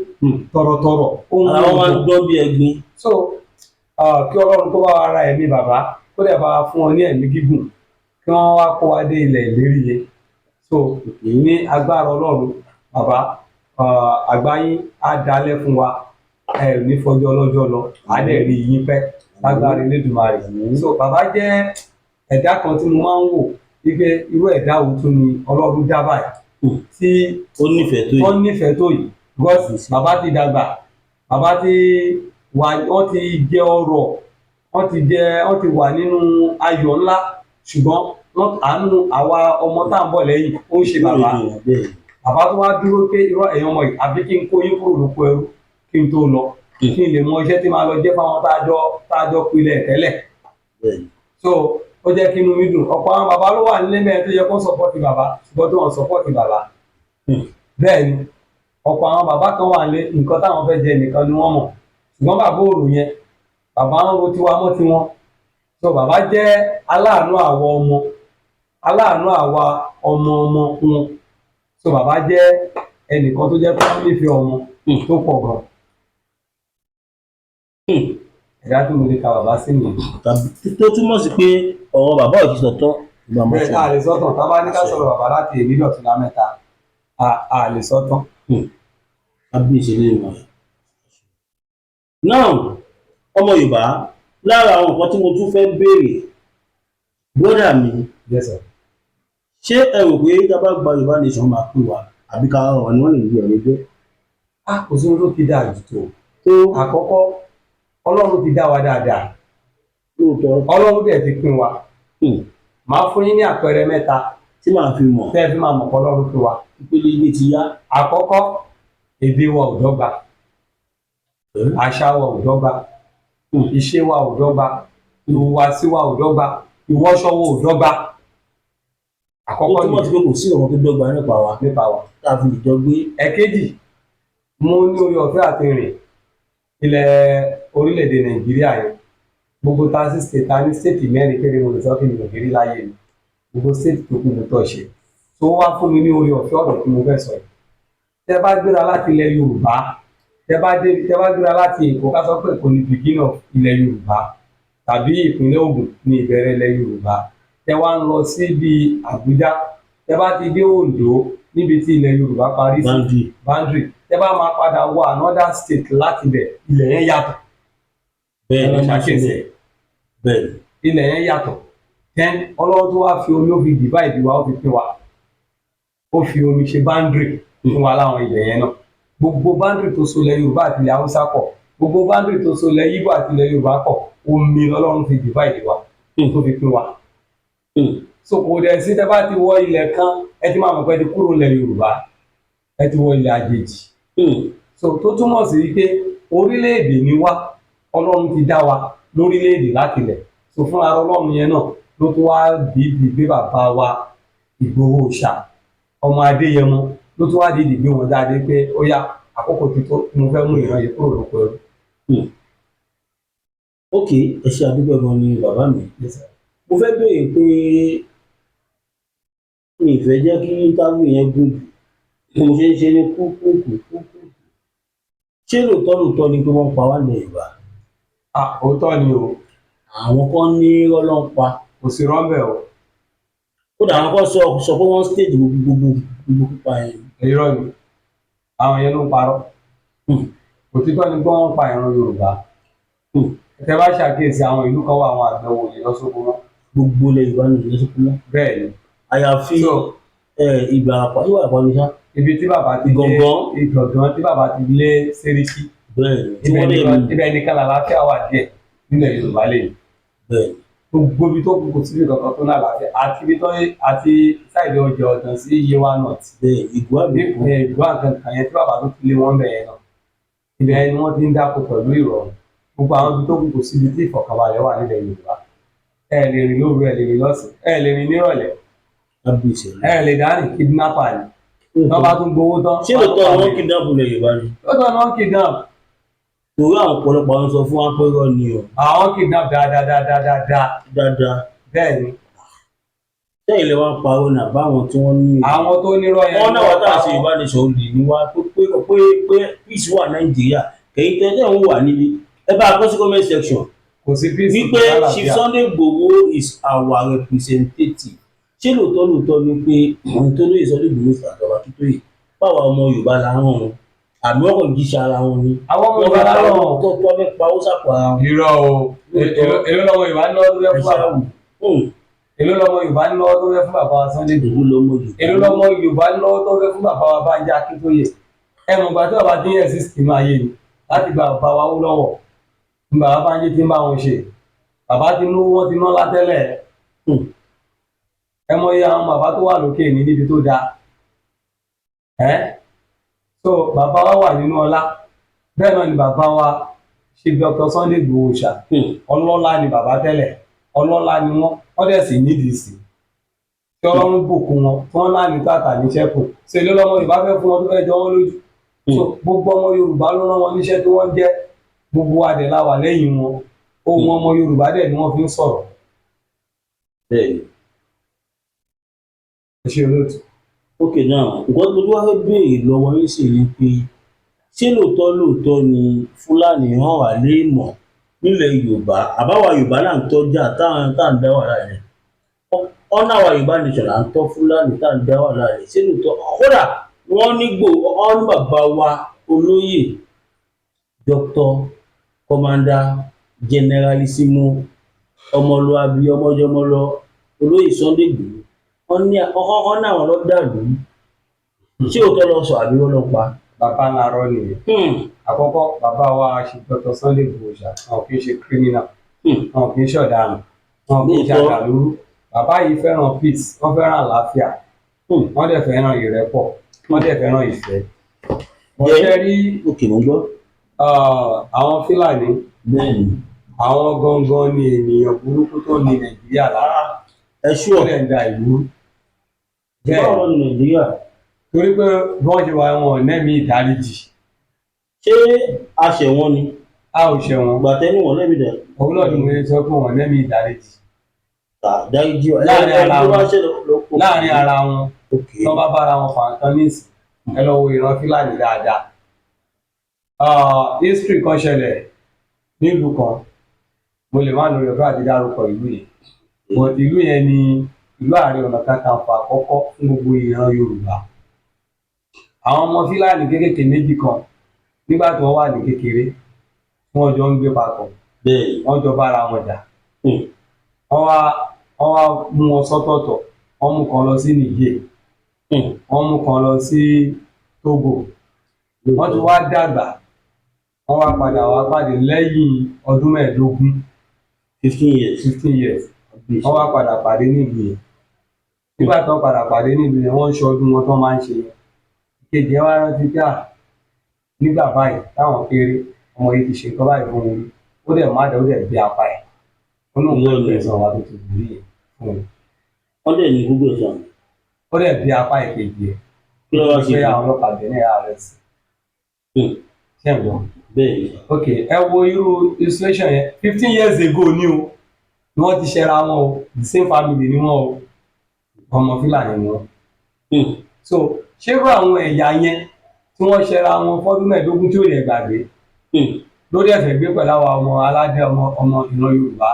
tọ̀rọ̀tọ̀rọ̀ ohun Ara wọn máa ń ọ̀gbọ̀n. dán bí ẹgbin. So kí Ọlọ́run kó bá wa ra ẹ̀mí bàbá, kó dẹ̀ bá wa fún wọn ní ẹ̀mí gígùn, kí wọ́n wá kó wa dé ilẹ̀ ìlérí yẹn. So ní agbára Ọlọ́run, bàbá, àgbáyín á dalẹ̀ fún wa, ẹ ò ní fọjọ́ ọlọ́jọ́ lọ, á dẹ̀ rí yín pẹ́ lágbára Elédùmarè. So bàbá jẹ́ ẹ̀dá kan tí mo máa ń wò wípé irú ẹ̀dá wo tún ni Ọlọ́run dá báyìí. Tí Ó nífẹ̀ẹ́ tó yìí. Wọ́n nífẹ̀ẹ́ tó yìí, because bàbá ti dàgbà, bàbá ti wà, wọ́n ti jẹ ọrọ̀, wọ́n ti jẹ, wọ́n ti wà nínú ayọ̀ ńlá, ṣùgbọ́n wọ́n àánú àwa ọmọ tá à ń bọ̀ lẹ́yìn ó ń ṣe bàbá. Bàbá tó wá dúró pé irọ́, ẹ̀yin ọmọ yìí, àbí kí n kó yín kúrò lóko ẹrú kí n tó lọ, kí n lè mọ iṣẹ́ tí màá lọ jẹ́ fáwọn tá a jọ pilẹ̀ tẹ́lẹ̀. So ó jẹ́ kí inú mi dùn. Ọ̀pọ̀ àwọn bàbá ló wà nílé mẹ́rin tó yẹ kó support bàbá, ṣùgbọ́n tó wọ́n support bàbá. Bẹ́ẹ̀ ni, ọ̀pọ̀ àwọn bàbá kan wà nílé, nǹkan táwọn fẹ́ jẹ nìkan ni wọ́n mọ̀, ṣùgbọ́n bàbá òrò yẹn, bàbá ń ro tiwa mọ́ tiwọn. So bàbá jẹ́ aláàánú àwa ọmọ, aláàánú àwa ọmọ ọmọ wọn. So bàbá jẹ́ ẹnìkan tó jẹ́ pé wọ́n nífẹ̀ẹ́ ọmọ tó pọ̀ gan. Ẹ̀dá tí mo lè ka bàbá sí nìyẹn. Tàbí tó túmọ̀ sí pé ọ̀rọ̀ bàbá ò ti sọ̀tọ̀ ìgbà máa Bẹ́ẹ̀ sọ. a lè sọ́tàn. Tá a bá ní ká sọ̀rọ̀ bàbá láti èmi dọ̀tún lámẹ́ta, a lè sọ́tàn. Kábíyèsí lè mọ̀. Now, ọmọ Yorùbá, lára àwọn nǹkan tí mo tún fẹ́ béèrè, brother mi, Yes, sir. ṣé ẹ rò pé tá a bá gba Yorùbá nation máa pè wá, àbí ká ọ̀rọ̀ ni wọ́n lè gbé ọ̀rẹ́ jẹ́? A kò sí ohun tó fi dáa jù tó. Tó Àkọ́kọ́, Ọlọ́run ti dá wa dáadáa. Lóòótọ́. Ọlọ́run dẹ̀ ti pín wa. Màá fún yín ní àpẹẹrẹ mẹ́ta tí màá fi mọ̀ tẹ́ ẹ fi máa mọ̀ pé Ọlọ́run pín wa. Ìpele ilé ti yá. Àkọ́kọ́, èdè wa ò dọ́gba, àṣà wa ò dọ́gba, ìṣe wa ò dọ́gba, ìhùwàsí wa ò dọ́gba, ìwọṣọ wa ò dọ́gba. Ó Àkọ́kọ́ túmọ̀ sí nìyẹn. pé kò sí ọ̀rọ̀ tó dọ́gba nípa wa Nípa wa. tá a fi lè jọ gbé. Ẹ̀kejì, mo ní oore ọ̀fẹ́ àti rìn ilẹ̀ orílẹ̀-èdè Nàìjíríà yẹn gbogbo. Ta sí state, ta ní state mẹ́rin péré mo lè sọ kí mi ò kiri láyé mi. Gbogbo state tó kù mo tọ̀ ṣe tó wá fún mi ní oore ọ̀fẹ́. Ọ̀rọ̀ tí mo fẹ́ sọ yìí, tẹ́ bá gbéra láti ilẹ̀ Yorùbá, tẹ́ bá gbéra láti Èkó, ká sọ pé Èkó ní beginning of ilẹ̀ Yorùbá, tàbí ìpínlẹ̀ Ògùn ní ìbẹ̀rẹ̀ ilẹ̀ Yorùbá, tẹ́ wá ń lọ sí bíi Àbújá, tẹ́ bá ti dé Oǹdó níbi tí ilẹ̀ Yorùbá parí sí, Boundary. boundary, tẹ́ bá máa padà wọ another state láti bẹ̀, ilẹ̀ yẹn yàtọ̀. Bẹ́ẹ̀ ni, Ẹ lọ wọ́n máa ṣe ṣàkíyèsí. bẹ́ẹ̀ bẹ́ẹ̀ ni. Ilẹ̀ yẹn yàtọ̀. Then Ọlọ́run tó wá fi omi, ó fi divide wa, ó fi pín wa, ó fi omi ṣe boundary fún wa láwọn ilẹ̀ yẹn náà. Gbogbo boundary tó so ilẹ̀ Yorùbá àti ilẹ̀ Haúsá pọ̀, gbogbo boundary tó so ilẹ̀ Íbò àti ilẹ̀ Yorùbá pọ̀, omi lọ́lọ́run fi divide wa, tó fi pín wa. So kò dẹ̀ sí, tẹ́ bá ti wọ ilẹ̀ kan, ẹ ti máa mọ̀ pé ẹ ti kúrò ilẹ̀ Yorùbá, ẹ ti wọ ilẹ̀ àjèjì. So tó túmọ̀ sí wípé orílẹ̀-èdè ni wá, Ọlọ́run ti dá wa lórílẹ̀-èdè láti ilẹ̀. So fúnra Ọlọ́run yẹn náà ló tún wá dìídì gbé bàbá wa Ìgbòho Òòṣà ọmọ Adéyẹmọ, ló tún wá dìídì gbé wọn jáde pé ó yá, àkókò ti tó, mo fẹ́ mú ìran yìí kúrò lóko ẹrú. Ok, ẹ ṣe àdúgbò gan ni bàbá mi. Mo fẹ́ béèrè pé mi ì fẹ́ jẹ́ kí interview yẹn gùn jù, bí mo ṣe ń ṣe ní kúkúkú kúkú. Ṣé lóòótọ́ lóòótọ́ ni pé wọ́n pa wá ní Yorùbá? Ah, òótọ́ ni o. Àwọn kan ní irọ́ ló ń pa. Kò sí rọ́ńbẹ̀ o. Kódà àwọn kan sọ pé wọ́n stage gbogbo gbogbo gbogbo pípa yẹn. Irọ́ ni, àwọn yẹn ló ń parọ́. Òtítọ́ ni pé wọ́n pa ìran Yorùbá. Tẹ́ bá ṣàkíyèsí, àwọn ìlú kan wà, àwọn àgbẹ̀ wò lè lọ sóko mọ́. Gbogbo ilẹ̀ Yorùbá ní ìlú sókú mọ́. Bẹ́ẹ̀ ni. Àyàfi So Ìbàràpá, Ìbàràpá ní sá. Ibi tí bàbá ti lé Ìgàngán. Ìgàngán tí bàbá ti lé Sẹ́ríkì. Bẹ́ẹ̀ ni tí Ibẹ̀ wọ́n lè nìkan, ibẹ̀ nìkan làlàáfíà wà díẹ̀ nílẹ̀ Yorùbá lè. Bẹ́ẹ̀ ni. Gbogbo ibi tó kù, kò síbi kankan tó ní àlàáfíà, àti ibi tó àti side ọjà ọ̀dàn sí Yewa North. Bẹ́ẹ̀, Ìgò àbíkú. Ní ìlú àǹkan yẹn tí bàbá tó ti lé wọn bẹ̀ yẹn náà, ibẹ̀ ni wọ́n ti ń dáko pẹ̀lú ìrọ̀rùn. Gbogbo àwọn ibi tó kù, kò síbi tí ìfọ̀kànbalẹ̀ wà nílẹ̀ Yorùbá. Ẹ lè rìn lóru, ẹ lè rìn lọ́sàn, ẹ lè rìn nírọ̀lẹ́. Kábíyèsí. Ẹ lè dárìn, kidnapper ni tọ́ bá tún gbowó tán. Ṣé lóòótọ́ ni wọ́n kidnap ilẹ̀ Yorùbá ni? Lóòótọ́ ni wọ́n kidnap. Torí àwọn ọ̀pọ̀lọpọ̀ àwọn sọ fún wa pé irọ́ ni o. Àwọn kidnap dáadáa dáadáa dáadáa. Dáadáa. Bẹ́ẹ̀ ni. Sẹ́yìn lè wá parọ́ ní àbáwọn tí wọ́n ní. Àwọn tó nírọ́ yẹn. Wọ́n náà wá tá a ṣe ìbánisọ̀ olè ní wá pé pé pé peace wà Nàìjíríà kẹ̀yìn tẹ́tẹ́ ń wà níbi. Ẹ bá a kọ sí comment section Kò sí peace. wípé Chief Sunday Igboho is our representative. Ṣé lóòótọ́ lóòótọ́ ni pé ohun tó lóye Sunday Igboho ṣàjọba tó tó yìí, báwa ọmọ Yorùbá la rán wọn, àbí wọ́n kàn jíṣẹ́ ara wọn ni? Àwọn ọmọ wọ́n Yorùbá fẹ́ la pa rán. owó tó fẹ́ pa owó sàpò ara wọn. Irọ́ o. Èló lọ́wọ́ Yorùbá ní ọdún fẹ́ fún bàbá? Èló lọmọ Yorùbá ní lọ́wọ́ tó fẹ́ fún bàbá wa Sunday Igboho? Èló lọmọ Yorùbá? Èló lọmọ Yorùbá ní lọ́wọ́ tó fẹ́ fún bàbá wa Bánjí Akíntóyè? Ẹ mọ̀ gbà tí bàbá ti ń exist nínú ayé ni láti gba bàbá wa Awólọ́wọ̀ ní bàbá Bánjí ti ń bá wọn ṣe. Bàbá ti ní wọ́n ti ná látẹ́lẹ̀. Ẹ mọ iye àwọn bàbá tó wà lókè ní níbi tó dáa ẹ. So bàbá wa wà nínú ọlá. Bẹ́ẹ̀ náà ni bàbá wa Chief Dr. Sunday Igboho ṣá. Ọlọ́lá ni bàbá tẹ́lẹ̀, ọlọ́lá ni wọ́n, wọ́n dẹ̀ sì nídìí sí tí Ọlọ́run bùkún wọn, tí wọ́n náà ní tàtà ní sẹ́kù. Ṣe ló lọ́mọ Yorùbá fẹ́ fún wọn tó fẹ́ jọ wọ́n lójú? So gbogbo ọmọ Yorùbá ló rán wọn níṣẹ́ tí wọ́n jẹ́. Gbogbo wa dẹ̀ la wà lẹ́yìn wọn. Ohun ọmọ Yorùbá dẹ̀ ni wọ́n fi ń sọ̀rọ̀. Bẹ́ẹ̀ni. Ẹ ṣe, olóòtú. Ok, now, nǹkan tó wá fẹ́ béèrè lọ́wọ́ yín sì ni pé, ṣé lóòótọ́ lóòótọ́ ni Fúlàní hàn wá léèmọ̀ nílẹ̀ Yorùbá, àbáwá Yorùbá là ń tọ́jà tá à ń dá wàhálà yẹn? Ọ̀nà àwa Yorùbá nation là ń tọ́ Fúlàní tá à ń dá wàhálà yẹn. Ṣé lóòótọ́? Kódà wọ́n ní gbò wọ́n ní bàbá wa olóyè Dr. Commander Generalissimo ọmọlúàbí ọmọjọmọlọ olóyè Sunday Igboho, wọ́n ní wọ́n ní àwọn ló dàlú. Ṣé òótọ́ lọ sọ àbí wọ́n lọ pa? Bàbá ńlá rọ nìyẹn. Àkọ́kọ́, bàbá wa Chief Dr. Sunday Igboho ṣá, wọn kì í ṣe criminal, wọn kì í ṣọ̀daràn, wọn kì í ṣe àdàlúrú. Bàbá yìí fẹ́ràn peace, wọ́n fẹ́ràn àlàáfíà, wọ́n dẹ̀ fẹ́ràn ìrẹ́pọ̀, wọ́n dẹ̀ fẹ́ràn ìfẹ́. Wọ́n ṣe rí. Ok, mo gbọ́. Àwọn Fúlàní, àwọn gangan ni ènìyàn burúkú tó ní Nàìjíríà lára. Ẹ ṣú tó ọ dẹ̀ ń da ìlú bẹ́ẹ̀. Báwo ni Nàìjíríà? Torí pé bí wọ́n ṣe wà, wọn ò nẹ́mìí ìdáríjì. Ṣé a ṣẹ̀ wọ́n ni? A ò ṣẹ̀wọ̀n. Gbàtẹ́ ní wọ́n lẹ́bi dẹ̀. Òun náà ni mo ṣe sọ pé wọn ò nẹ́mìí ìdáríjì. Dáríjì Láàrin ara tó bá wọn. ṣẹ̀ lọ. Láàrin ara wọn, tí wọ́n bá bára wọn fà nǹkan ní ìsìn, ẹ lọ wo ìran Fúlàní dáadáa. History kan ṣẹlẹ̀ nílùú kan, mo lè má lórí ọ̀fẹ́ àti dárúkọ ìlú yẹn, but ìlú yẹn ni ìlú Ààrẹ Ọ̀nà Kakanfò àkọ́kọ́ fún gbogbo ìran Yorùbá. Àwọn ọmọ Fúlàní kéékèèké méjì kan, nígbà tí wọ́n wà ní kékeré, wọ́n jọ ń gbé papọ̀, wọ́n jọ bára wọn jà. Wọ́n wá mú wọn sọ́tọ̀ọ̀tọ̀. Wọ́n mú kan lọ sí Niger, wọ́n mú kan lọ sí Togo. Wọ́n ti wá dàgbà, wọ́n wá padà wá pàdé lẹ́yìn ọdún 15. 15 years. 15 years. Wọ́n wá padà pàdé nílùú yẹn. Nígbà tó padà pàdé nílùú yẹn, wọ́n ń ṣe ọdún wọn tó máa ń ṣe yẹn. Ìkejì yẹn wá rántí pé à nígbà báyìí táwọn kéré, ọmọ yìí ti ṣe nǹkan báyìí fún un rí. Ó dẹ̀ má dẹ̀, ó dẹ̀ gbé apá ẹ̀. Ó náà Irọ́ fẹ́ ni. gbẹ̀san wa tó ti wù rí yẹn fún un. Wọ́n dẹ̀ ní gbogbo ẹ̀sán. Ó dẹ̀ bí apá ìkejì ẹ̀. Kí ló wá ṣe pé fún àwọn ọlọ́pàá Benin arrest. Ṣé ń gbọ́? Bẹ́ẹ̀ ni. Ok, ẹ wo irú illustration yẹn. 15 years ago ni o ni wọ́n ti ṣẹra wọn o. The same family ni wọ́n o, ọmọ Fúlàní ni wọ́n. So ṣé irú àwọn ẹ̀yà yẹn tí wọ́n ṣẹra wọn fọ́dún 15 tí ò lè gbàgbé lórí ẹ̀fẹ̀ gbé pẹ̀lú àwọn ọmọ aládé, ọmọ ọmọ ìran Yorùbá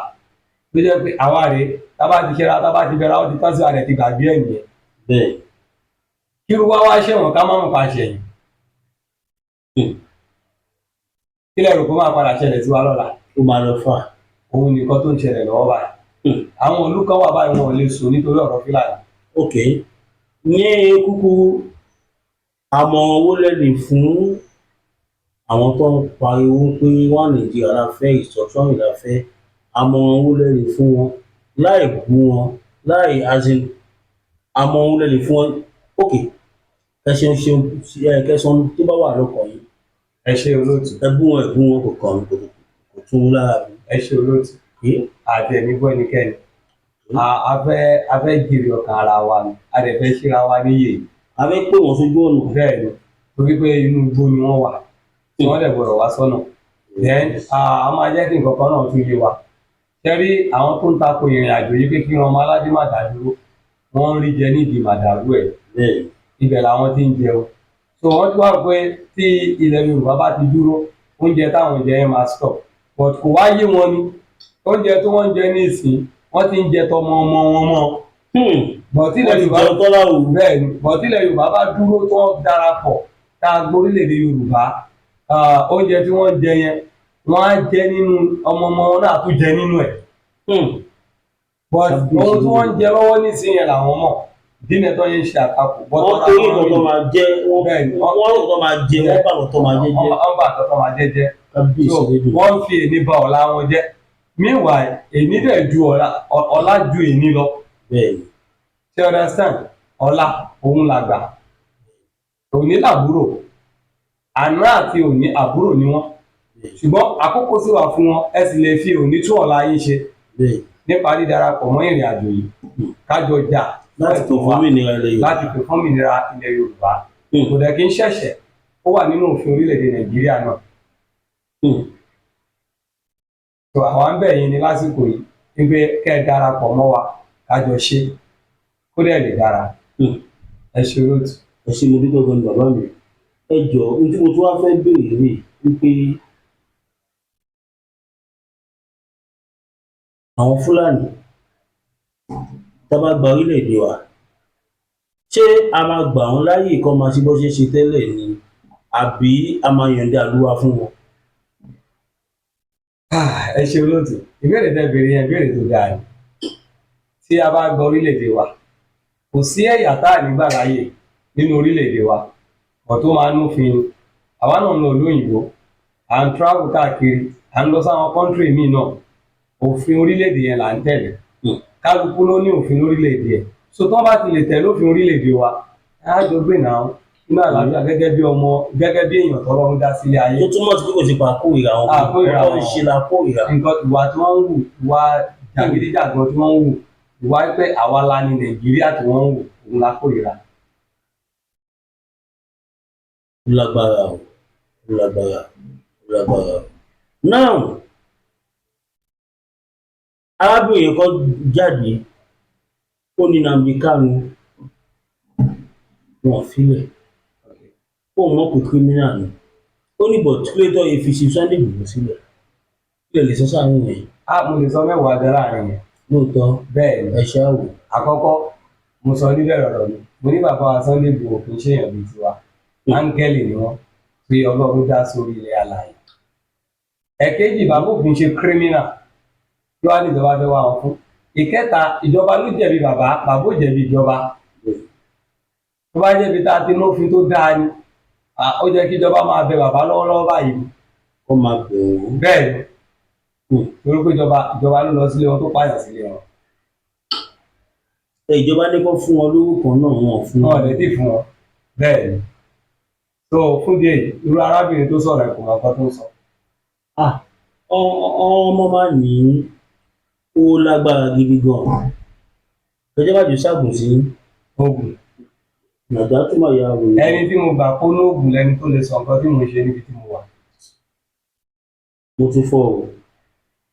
tó jẹ́ pé àwa rèé, tá bá ti ṣẹra, tá bá ti bẹ̀rẹ̀, ó ti tán sí wa rẹ̀, ti gbàgbé ẹ̀ nìyẹn. Kí irú wa wá ṣẹ̀wọ̀n, ká má mọ̀ pa ṣẹ̀yìn. Kí lẹ rò pé máa padà ṣẹlẹ̀ sí wa lọ́la? Ó máa lọ fà. Òun nìkan tó ń ṣẹlẹ̀ lọ́wọ́ báyìí. Àwọn ìlú kan wà báyìí, wọn ò lè sùn nítorí ọ̀rọ̀ Fúlàní. Ok, ní kúkúrú, àmọ̀ràn wo lẹ lè fún àwọn tó ń pariwo pé wọ́n Nàìjíríà la fẹ́, restructuring la fẹ́? Àmọ̀ràn wo lẹ lè fún wọn láì bú wọn, láì, as in, àmọ̀ràn wo lẹ lè fún wọn? Ok, ẹ ṣeun ṣeun. Ẹ kẹsàn tó bá wà lọ́kàn yín. Ẹ ṣé, olóòtú. Ẹ bú wọn, ẹ bú wọn, kò kàn mí, kò tún lára mi. Ẹ ṣé, olóòtú. Àti ẹ̀mí gbọ́ ẹnikẹ́ni, a fẹ́ jèrè ọkàn ara wa ni, a dẹ̀ fẹ́ ṣíra wa níyè. A fẹ́ pè wọ́n sójú ọ̀nà. Bẹ́ẹ̀ ni, torí pé inú igbó ni wọ́n wà tí wọ́n dẹ̀ gbọ́dọ̀ wá sọ́nà. Then a máa jẹ́ kí nǹkan kan náà tún yé wa. Ṣe rí àwọn tó ń tako ìrìn àjò yìí pé kí wọn ọmọ aládé má dá dúró, wọ́n ń rí jẹ nídìí màdàrú ẹ̀. Ibẹ̀ làwọn ti ń jẹun. So wọ́n ti wá pé tí ilẹ̀ Yorùbá bá ti dúró, oúnjẹ táwọn jẹ yẹn máa stop, but kò wá yé wọn ni oúnjẹ tí wọ́n ń jẹ ní ìsìn, wọ́n ti ń jẹ tọmọ ọmọ wọn mọ́. But tí ilẹ̀ Wọ́n ti Yorùbá jẹun tọ́lá o. Bẹ́ẹ̀ ni, but tí ilẹ̀ Yorùbá bá dúró, tó darapọ̀ tá a gbórílẹ̀-èdè Yorùbá, oúnjẹ tí wọ́n ń jẹ yẹn, wọ́n á jẹ nínú ọmọ ọmọ wọn náà tún jẹ nínú ẹ̀. But Kábíyèsí. ohun tí wọ́n ń jẹ lọ́wọ́ nísìnyí yẹn làwọn mọ̀, dínà tó yẹn ń ṣe àtakò. But Wọ́n torí nǹkan tó máa jẹ́ wọ́n. Bẹ́ẹ̀ni. Wọ́n rò tó máa jẹ, wọ́n bá nǹkan tó máa jẹ jẹ́. Wọ́n bá nǹkan tó máa jẹ jẹ́. Kábíyèsí So lédùn. wọ́n fi èní ba ọ̀la wọn jẹ́. Meanwhile, èní dẹ̀ ju ọ̀la, ọ̀la ju èní lọ. Ṣé you understand? Ọ̀la òun làgbà, òní làbúrò. Àná àti òní, àbúrò ni wọ́n. Ṣùgbọ́n àkókò sì wà fún wọn. Ẹ sì lè fi òní tún ọ̀la yín ṣe nípa dídarapọ̀ mọ́ ìrìn àjò yìí, kájọ jà láti tó fún òmìnira ilẹ̀ Yorùbá. Láti pè fún òmìnira ilẹ̀ Yorùbá. Kò dẹ̀ kí ń ṣẹ̀ṣẹ̀, ó wà nínú òfin orílẹ̀-èdè Nàìjíríà náà. So àwa ń bẹ̀ yín ní lásìkò yìí wípé kẹ́ ẹ darapọ̀ mọ́ wa, kájọ ṣe kó dẹ̀ lè dára. Ẹ ṣe, olóòtú. Ẹ ṣé, mo dúpẹ́ gan ni, bàbá mi. Ẹ jọ, ohun tí mo tún wá fẹ́ béèrè rè wípé àwọn Fúlàní, tá a bá gba orílẹ̀-èdè wa, ṣé a máa gbà wọ́n láàyè kán máa ṣe bó ṣe ń ṣe tẹ́lẹ̀ ni, àbí a máa yọ̀ǹda ìlú wa fún wọn? Ah, ẹ ṣe, olóòtú. Ìbéèrè tẹ́ béèrè yẹn, ìbéèrè tó dáa ni. Tí a bá gba orílẹ̀-èdè wa, kò sí ẹ̀yà tá à ní gbà láàyè nínú orílẹ̀-èdè wa ọ̀ tó máa ń núfin. Àwa náà ń lọ ìlú òyìnbó, à ń travel káàkiri, à ń lọ sáwọn country míì náà. Òfin orílẹ̀-èdè yẹn là ń tẹ̀lé. Kálukú ló ní òfin lórílẹ̀-èdè ẹ̀. So tí wọ́n bá ti lè tẹ̀lé òfin orílẹ̀-èdè wa, á jọ gbé náà nínú àlàáfíà gẹ́gẹ́ bí ọmọ, gẹ́gẹ́ bí èèyàn tọ́lọ́run dá sílé ayé. Tó túmọ̀ sí pé kò sí pa kórìíra wọn? A kórìíra wọn. wọn. Ṣe la kórìíra. Nǹkan ìwà tí wọ́n ń wù, ìwà jàgídíjàgan tí wọ́n ń wù, ìwà pé àwa la ní Nàìjíríà tí wọ́n ń wù, òun la kórìíra. Ó lágbára o, ó lágbára, ó lágbára o. Now, arábìnrin kan jáde, ó ní Nnamdi Kanu, wọn ò filẹ̀, ó mọ̀ pé criminal ni. Ó ní but kí ló tọ́ yẹ fi ṣe Sunday Igboho sílẹ̀? Kí lè lè sọ sáàrin yẹn? A mo lè sọ 10 gan láàrin yẹn. Lóòótọ́? Bẹ́ẹ̀ ni. Ẹ ṣáà wò. Àkọ́kọ́, mo sọ níbẹ̀rẹ̀ ọ̀rọ̀ mi, mo ní bàbá wa Sunday Igboho kì í ṣèyàn bíi tiwa. Áńgẹ́lì ni wọ́n tí Ọlọ́run dá sórí ilẹ̀ alààyè. Ẹ̀kejì, bàbá òfin ṣe criminal, kí wàá ní ìjọba fẹ́ wá wọn fún? Ìkẹta, ìjọba ló jẹ̀bi bàbá, bàbá ò jẹ̀bi ìjọba. Tó bá jẹ̀bi tá a ti nófin tó dáa ni, ó jẹ́ kí ìjọba máa bẹ bàbá lọ́wọ́lọ́wọ́ báyìí. Kó máa bẹ̀ wọ́n. Bẹ́ẹ̀ ni, torí pé ìjọba ló lọ sílé wọn tó pààyàn sílé wọn. Ẹ, ìjọba ní kó fún wọn lówó kan náà, wọn ò fún Wọn wọn. ò lè dì fún wọn. Bẹ́ẹ̀ ni. So fún díẹ̀ yìí, irú arábìnrin tó sọ̀rọ̀ ẹ̀ kò mọ nǹkan tó ń sọ. Ah, ọmọ máa ní ó lágbára gidi gan. Ìjọba jù ságùn sí. Oògùn. Nàìjíríà tó máa ya wèrè. Ẹni tí mo gbà kó lóògùn lẹni tó lè sọ nǹkan tí mo ń ṣe níbi tí mo wà. Mo ti fọ o.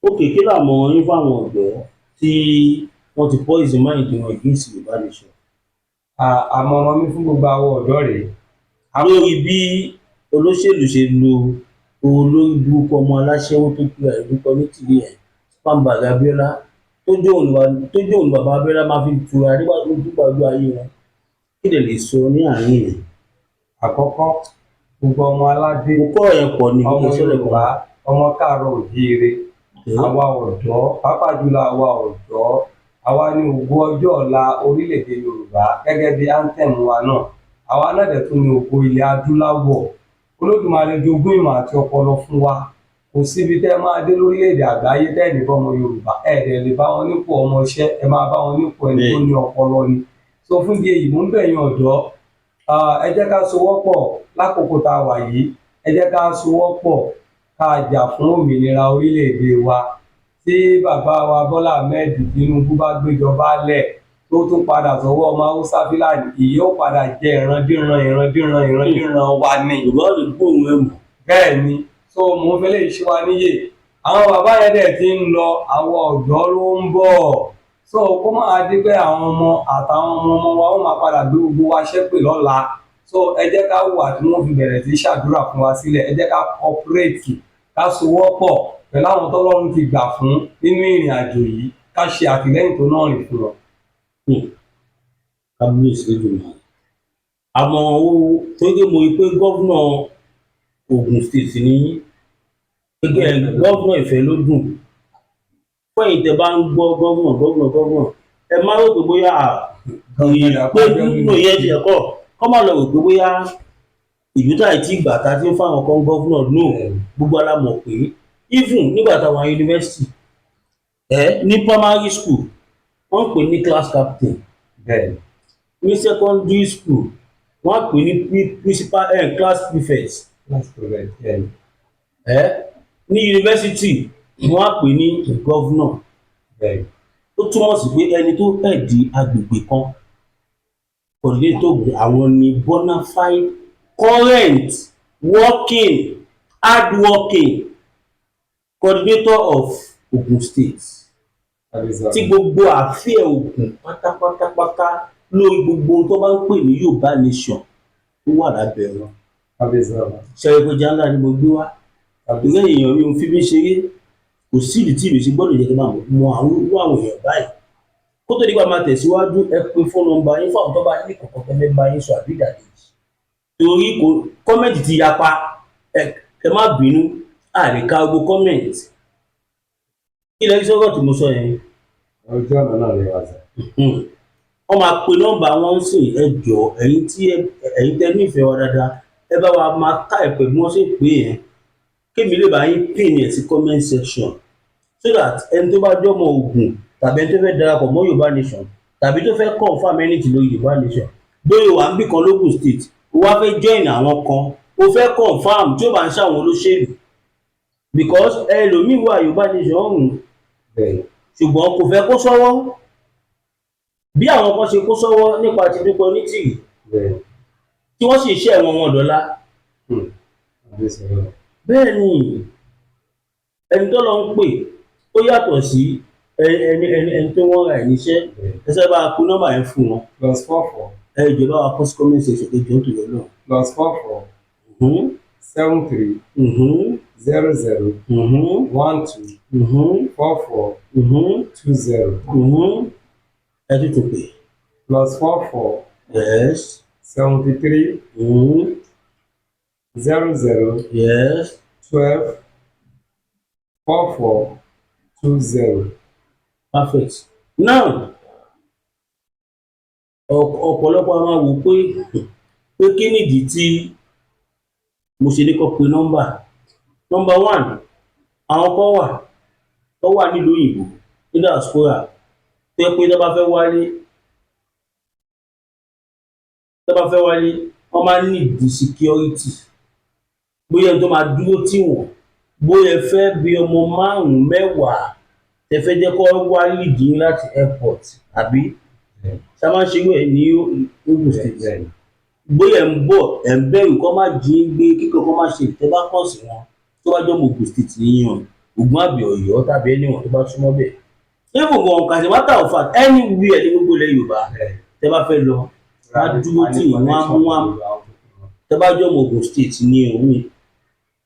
Ókè, kí làmọ̀ràn yín fáwọn ọ̀dọ́ tí wọ́n ti poison mind wọn against Yorùbá nation? Àmọ̀ràn mi fún gbogbo àwọn ọ̀dọ́ rèé. Lórí bí olóṣèlú ṣe lo olórí burúkú ọmọ aláṣẹwó tó pé àìlúkọ ní tìrí ẹ̀ Spambag Abiola, tó jó òun bàbá Abiola máa fi tura nígbà tó dúpọ̀ ojú ayé wọn, kí lè lè sọ ní àárín yẹn? Àkọ́kọ́, gbogbo ọmọ aládé, Mo kọ́ ẹ̀ pọ̀ ní ọmọ kí n sọ́lẹ̀ kan. Yorùbá, ọmọ káàárọ̀ òjíire, àwa ọ̀dọ́, pàápàá jùlọ àwa ọ̀dọ́, àwa ní ògo ọjọ́ ọ̀la orílẹ̀-èdè Yorùbá gẹ́gẹ́ bí anthem wa náà. Àwa náà dẹ̀ tún ní ògo ilẹ̀ adúláwọ̀. Olódùmarè jogún ìmọ̀ àti ọpọlọ fún wa. Kò síbi tẹ́ ẹ máa dé lórílẹ̀-èdè àgbáyé tẹ́ ẹ̀ ní bá ọmọ Yorùbá. Ẹ̀ dẹ̀ lè bá wọn nípò ọmọ iṣẹ́, ẹ máa bá wọn nípò ẹni tó ní ọpọlọ ni. So fún ìdí èyí, mò ń bẹ̀ yín ọ̀dọ́, ẹ jẹ́ ká sowọ́pọ̀ lákòókò tá a wà yìí. Ẹ jẹ́ ká sowọ́pọ̀ ká jà fún òmìnira orílẹ̀-èdè wa. Tí bàbá wa Bọ́lá Ahmed Tinubu bá gbéjọba lẹ̀, tó tún padà sọ́wọ́ ọmọ Haúsá Fúlàní, ìyà ó padà jẹ ìrandíran, ìrandíran, ìrandíran wa ni. Yorùbá ò lè gbóhùn ẹ̀ mọ́. Bẹ́ẹ̀ ni. So mò ń fẹ́ lè ṣe wa níyè. Àwọn bàbá yẹn dẹ̀ ti ń lọ, àwọn ọ̀dọ́ ló ń bọ̀. So kó máa di pé àwọn ọmọ àtàwọn ọmọ ọmọ wa ó máa padà gbé gbogbo wa ṣépè lọ́la. So ẹ jẹ́ ká hùwà tí wọ́n fi bẹ̀rẹ̀ sí ṣàdúrà fún wa sílẹ̀. Ẹ jẹ́ ká cooperate, ká sowọ́pọ̀ pẹ̀lú àwọn tọ́lọ́run ti gbà fún nínú ìrìn àjò yìí, ká ṣe àtìlẹ́yìn tó náà rìn fún wọn. Kábíyèsí lójúmọ́. Àmọ́ ó torí pé mo rí i pé gómìnà Ogun State ní gẹ́gẹ́ gómìnà Ìfẹ́lódùn Fún ẹ̀yin tẹ́ bá ń gbọ́ governor, governor, governor, ẹ má rò pé bóyá pé nínú ìyẹn ti ẹ̀kọ́ kọ́, má lọ rò pé bóyá ìlú táyì tí ìgbà tá a ti ń fáwọn kan governor. No, gbogbo ala mọ̀ pé even nígbà táwọn yunifásitì ẹ ní primary school, wọ́n ń pè ní class captain. Ní secondary school, wọ́n á pè ní principal, class prefect. Class prefect, bẹ́ẹ̀ni. Ní yunifásitì, wọ́n á pè ní governor. Ó túmọ̀ sí pé ẹni tó head agbègbè kan, coordinator, àwọn ni bona fide, current, working, hardworking coordinator of Ogun State, tí gbogbo àfíà Ògùn pátápátápátá lórí gbogbo ohun tó bá ń pè ní Yorùbá nation tó wà lábẹ́ wọn. Ṣẹ̀rẹ̀ pé jàǹdà ni mo gbé wá ìgbẹ́ èèyàn mi ò fi mí ṣeré. Kò sí ìdí tí ìrètí gbọ́dọ̀ jẹ́ kí n máa mọ àwọn irú àwọn èèyàn báyìí. Kó tó nípa máa tẹ̀síwájú, ẹ pé phone number yín fáwọn tó bá ní kọ̀ọ̀kan tó fẹ́ bá yín sọ àbí ìdàkejì, torí kò comment ti yapa. Ẹ má bínú, a lè ka gbogbo comment. Kí lẹ rí sọ́rọ̀ tí mo sọ yẹn? Ojú ọ̀nà náà lè wà sir. Wọ́n máa pe nọ́mbà wọn sìn. Ẹ jọ̀ọ́, ẹ̀yin tí ẹ̀yin tẹ́ nífẹ̀ẹ́ wa dáadáa, ẹ bá wa máa type bí wọ́n ṣe pè é yẹn, kémi lè bá yín pin ẹ̀ sí comment section, so that ẹni tó bá jọmọ Ògùn tàbí ẹni tó fẹ́ darapọ̀ mọ́ Yorùbá nation tàbí tó fẹ́ confirm anything lórí Yorùbá nation, bóyá wà ń bì kan lógùn State, ó wá fẹ́ join àwọn kan, ó fẹ́ confirm tí ó bá ń ṣàwọn olóṣèlú, because ẹlòmíì wà, Yorùbá nation ọ̀hún, ṣùgbọ́n kò fẹ́ kó sọ́wọ́ bí àwọn kan ṣe kó sọ́wọ́ nípa ti Dúpẹ́ Onítìrì, tí wọ́n sì ṣe ẹ̀wọ̀n wọn dọ́là. Bẹ́ẹ̀ ni ẹni tó lọ ń pè ó yàtọ̀ sí ẹni tó wọ́n ra ẹ̀ níṣẹ́. Ẹ sẹ́ bá a kó nọ́mbà yẹn fún wọn. +44. Ẹ jọ̀ọ́, bá wa kọ sí comment section pé jọ̀ọ́ tó yọ náà. +44 73 00 12 44 20. Ẹ tún tún pè. +44 73 00 12 44 20. Perfect. Now, ọ̀pọ̀lọpọ̀ a máa wò pé kí nìdí tí mo ṣe ní kó pe nọ́mbà. Number one, àwọn kan wà tó wà nílùú òyìnbó, ní diaspora, tó jẹ́ pé tó bá fẹ́ wálé, wọ́n máa ń need security, bóyá ẹni tó máa dúró tì wọ́n, bóyá ẹ fẹ́ bí ọmọ márùn-ún, mẹ́wàá, tẹ fẹ́ jẹ́ kó wá lead yín láti airport, àbí ṣá máa ń ṣerú ẹ̀ ní Ogun State? Bẹ́ẹ̀ni. Bóyá ẹ̀ ń bọ̀, ẹ̀ ń bẹ̀rù kó má jí yín gbé, kíkọ́ kó má ṣe, tẹ́ bá kàn sí wọn, tó bá jọ́mọ Ogun State yín o, Ògùn àbí Ọ̀yọ́ tàbí anyone tó bá súnmọ́ bẹ̀, even gan, as a matter of fact, anywhere ní gbogbo ilẹ̀ Yorùbá tẹ́ bá fẹ́ lọ, wọ́n á dúró tì yín, wọ́n á mú wọn. Tẹ́ bá jọ́mọ Ogun State ní òun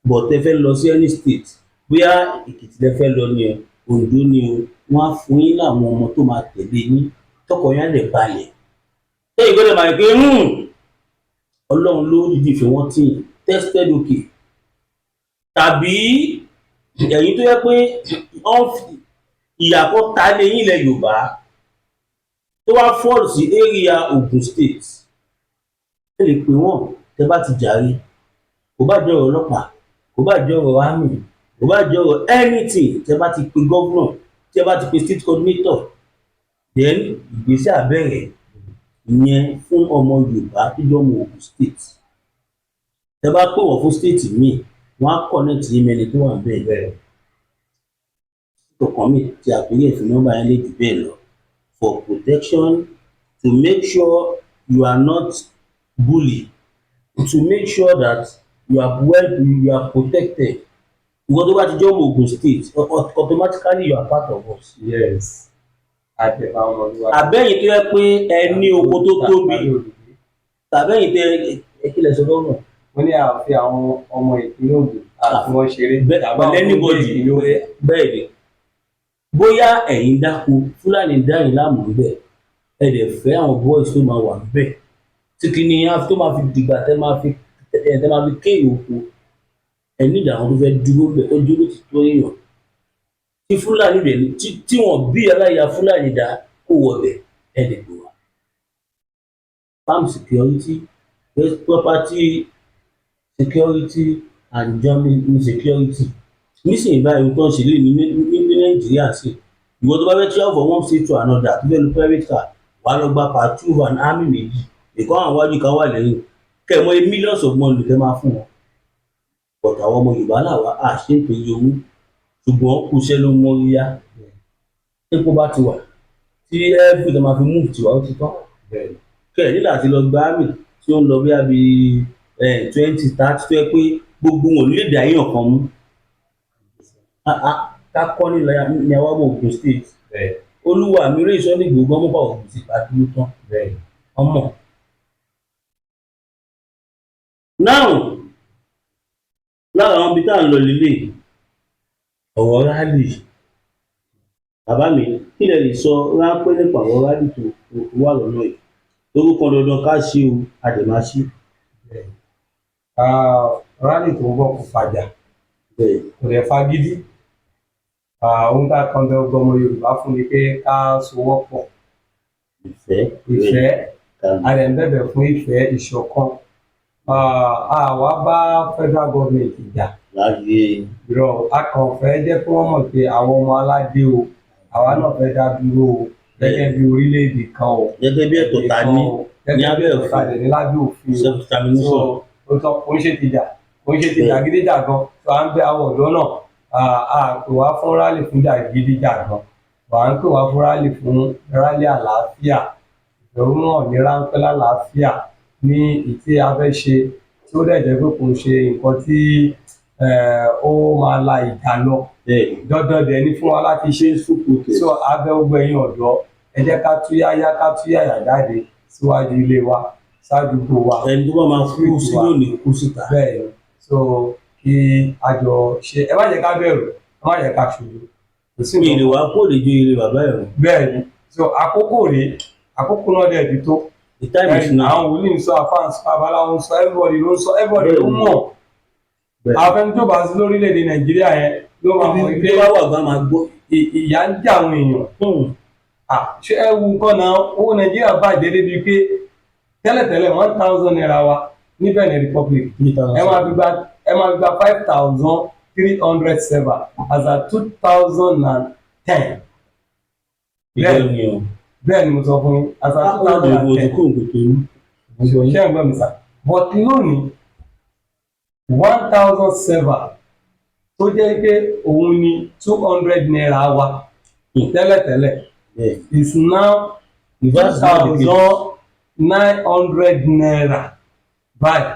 bọ̀, tẹ́ fẹ́ lọ sí any state, bóyá Èkìtì lẹ fẹ́ lọ ní o, Oǹdó ní o, wọ́n á fún yín láwọn ọmọ tó máa tẹ̀lé yín, tọkàn yín á lè balẹ̀, tẹ́yìn gbọ́dọ̀ máa rí pé Ọlọ́run ló dìídì fi wọ́n tì yín, tested, okay. Tàbí ẹ̀yin tó yẹ pé ìyà kan ta lé yín ilẹ̀ Yorùbá, tó wá fall sí area Ogun State, ẹ lè pè wọ́n. Tẹ́ bá ti jàre, kò bá jẹ́ ọ̀rọ̀ ọlọ́pàá, kò bá jẹ́ ọ̀rọ̀ army, kò bá jẹ́ ọ̀rọ̀ anything, tẹ́ bá ti pe governor, tẹ́ bá ti pe state coordinator, then ìgbésẹ̀ á bẹ̀rẹ̀. Ìyẹn fún ọmọ Yorùbá tó jẹ́ ọmọ Ogun State. Tẹ́ bá pè wọ́n fún state míì, wọ́n á connect yín mẹ́ni tó wà níbẹ̀. Ọkàn mi tí àpèrè ìfi nọ́mbà yẹn lè jù bẹ́ẹ̀ lọ, for protection, to make sure you are not bully, to make sure that you are well, you are protected. Ìwọ tó bá ti jẹ́ ọmọ Ogun State, automatically you are part of us. Yes, àtẹ̀bá ọmọlúwàbí. Àbẹ́yìn tó yẹ pé ẹ ní oko tó tóbi, tàbẹ́yìn tẹ ẹ kí lẹ sọ lọ́nà. Wọ́n ní àfi àwọn ọmọ ìpínlẹ̀ Ògùn àfi wọ́n ṣeré. Bẹ́ẹ̀ tàbí àwọn pẹ̀lú tó ń gbé anybody. ìpínlẹ̀ Ògùn. Bẹ́ẹ̀ ni, bóyá ẹ̀yin dáko, Fúlàní dá yín láàmú níbẹ̀, ẹ dẹ̀ fẹ́ àwọn boys tó máa wà níbẹ̀ tí kìíní yẹn tó máa fi dìgbà tẹ́ máa fi kéèrè oko, ẹ nídìí àwọn tó fẹ́ dúró bẹ̀, tó dúró ti tó èèyàn. Tí Fúlàní rẹ̀ tí wọ́n bí aláya Fúlàní dá kó wọbẹ̀, ẹ lè gbé wa. Farm security, property security and journey security. Nísìnyí báyìí, ohun tó ń ṣe lé ní Nàìjíríà sí, ìwọ tó bá fẹ́ travel from one state to another, tó fẹ́ lo private car, wàá lọ gba patrol van army méjì, ìkan wà wájú, ìkan wà lẹ́yìn. Kẹ́ ẹ̀ mọ̀ millions of money kẹ́ máa fún wọn. But àwọn ọmọ Yorùbá làwa à ṣe ń torí owó, ṣùgbọ́n kúṣẹ́ ló mórí yá. Epo bá ti wà tí every tó máa fi move tiwa, ó ti tán. Kẹ́ ẹ̀ nígbà tí lọ gba army tí ó ń lọ bí i 20, 30, tó yẹ pé gbogbo wọn ò ní lè dá èèyàn kan mú. Ká kọ́ ní ní àwọn ọmọ Ògùn State. Olúwa mi, olóyè Sunday Igboho gan mọ́ bá Ògùn State bá dúró tán ọmọ. Now, lára àwọn ibi tá à ń lọ lélẹ̀, ọ̀rọ̀ rally, bàbá mi, kí lẹ lè sọ ráńpẹ́ nípa ọ̀rọ̀ rally tó wà lọ́nà yìí? Torúkọ dandan ká ṣe o, a dẹ̀ máa ṣe. Rally tó ń bọ̀ kò fàjà, kò dẹ̀ fagídí. Ohun tá a kan bẹ gbogbo ọmọ Yorùbá fún ni pé ká sowọ́pọ̀. Ìfẹ́. Ìfẹ́. A dẹ̀ ń bẹ̀bẹ̀ fún ìfẹ́, ìṣọ̀kan. Àwa bá federal government jà láyé. Irọ́, a kàn fẹ́ jẹ́ kí wọ́n mọ̀ pé àwọn ọmọ aládé o, àwa náà fẹ́ dá dúró o, gẹ́gẹ́ bí orílẹ̀-èdè kan o. Gẹ́gẹ́ bí ẹ̀tọ́ ta ní ní abẹ́ ẹ̀tọ́ ta dẹ̀ ní lábẹ́ òfin o. Self determination. So ó tọ́, kò ń ṣe tìjà, kò ń ṣe ti jàgídíjàgan. So à ń bẹ àwọn ọ̀dọ́ náà, à pè wá fún rally fún jàgídíjàgan, wà á ń pè wá fún rally, fún rally àlàáfíà, ìfẹ̀hónúhàn ní ráńpẹ́ lálàáfíà ní ìtí a fẹ́ ṣe, tí ó dẹ̀ jẹ́ pé kò ń ṣe nǹkan tí ó máa la ìjà lọ. Dandan dẹ̀ ni fún wa láti ṣe. Peaceful protest. So a bẹ̀ gbogbo ẹ̀yin ọ̀dọ́, ẹ jẹ́ ká túyáyá, ká túyàyà jáde síwájú ilé wa, sádùúgbò wa. Ẹni tó bá máa kú sí lónìí, kú síta. Bẹ́ẹ̀ ni. So kí a jọ ṣe, ẹ má jẹ́ ká bẹ̀rù, ẹ má jẹ́ ká ṣojo, kò sí Mi nǹkan. lè wá kó lè jó ilé bàbá ẹ̀ o. Bẹ́ẹ̀ ni. So àkókò rèé, àkókò náà dẹ̀ ti tó. The time is now. Àwọn wòlíì ń sọ, àfáà ń sọ, babaláwo ń sọ, everybody ló ń sọ, everybody ló mọ̀. Àfẹni tó bá sí lórílẹ̀‐èdè Nàìjíríà yẹn ló máa mọ̀ Ibi pé tó bá wà gan máa gbọ́. Ìyà ń jẹ àwọn èèyàn. Ah, ṣé ẹ wo nǹkan náà? Owó Nàìjíríà bàjẹ́ débi pé tẹ́lẹ̀tẹ́lẹ̀, ₦1,000 wa ní Benin Republic, ẹ máa fi gba 5,300 CFA as at 2010. Bẹ́ẹ̀ ni o. Bẹ́ẹ̀ ni mo sọ fún yín, as at 2010. Kó nǹkan tó ní. Ṣé ẹ gbọ́ mi sà? But lónìí, 1,000 CFA tó jẹ́ pé òun ni ₦200 wa tẹ́lẹ̀tẹ́lẹ̀ is now two Reverse náà di kejì. ₦1,900 báyìí.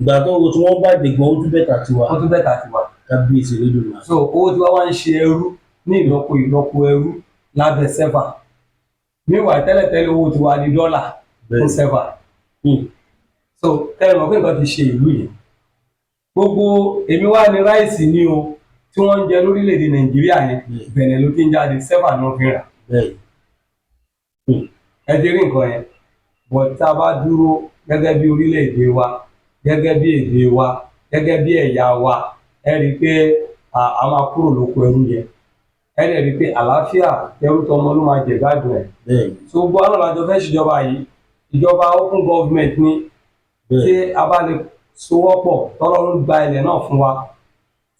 Ìgbà tó wo tí wọ́n bá dẹ̀gbọ́n, ó tún better tiwa. Wọ́n tún better tiwa. Kábíyèsí lójúmọ́. So owó tí wọ́n wá ń ṣe ẹrú ní ìlọ́po ìlọ́po ẹrú lábẹ́ CFA. Meanwhile, tẹ́lẹ̀tẹ́lẹ̀, owó tiwa ní dọ́là fún CFA. So tẹ́lẹ̀ mọ̀ pé nǹkan ti ṣe ìlú yìí. Gbogbo èmi wá ní rice ní o tí wọ́n ń jẹ lórílẹ̀‐èdè Nàìjíríà yẹn, Benin ló ti ń jáde, CFA náà fi ń rà. Ẹ ti rí nǹkan yẹn. But tá a bá dúró gẹ́gẹ́ bí orílẹ̀-èdè wa, gẹ́gẹ́ bí èdè wa, gẹ́gẹ́ bí ẹ̀yà wa, ẹ rí i pé a máa kúrò lóko ẹrú yẹn. Ẹ dẹ̀ rí i pé àlàáfíà, tẹrú tọmọ ló máa jẹ gbádùn ẹ̀. So gbogbo àwọn àjọ fẹ́ ṣèjọba yìí, ìjọba open government ni. Tí a bá lè sowọ́pọ̀, tọ́lọ́run gba ilẹ̀ náà fún wa,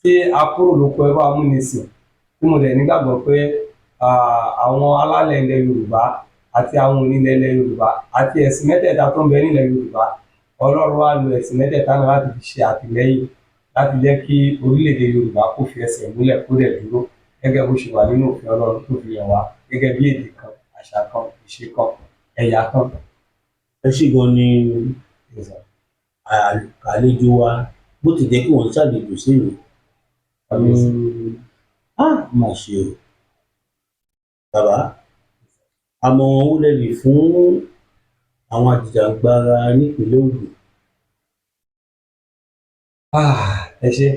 tí a kúrò lóko ẹrú amúnisìn, tí mo dẹ̀ nígbàgbọ́ pé àwọn alálẹ̀ ilẹ̀ Yorùbá àti àwọn onílẹ̀ ilẹ̀ Yorùbá àti ẹ̀sìn mẹ́tẹ̀ẹ̀ta tó ń bẹ nílẹ̀ Yorùbá, Ọlọ́run á lo ẹ̀sìn mẹ́tẹ̀ẹ̀ta náà láti fi ṣe àtìlẹ́yìn láti jẹ́ kí orílẹ̀-èdè Yorùbá kó fi ẹsẹ̀ múlẹ̀, kó dẹ̀ dúró gẹ́gẹ́ bó ṣe wà nínú òfin Ọlọ́run tó fi hàn wá, gẹ́gẹ́ bí èdè kan, àṣà kan, ìṣe kan, ẹ̀yà kan. Ẹ ṣé gan ni, àlejò wa, bó ti jẹ́ kí wọ́n ṣàlejò sí mi. Á mà ṣe o. Bàbá, àmọ̀ràn wo lẹ lè fún àwọn ajìjàgbara nípìnlẹ̀ Ògùn? Ah, ẹ ṣé,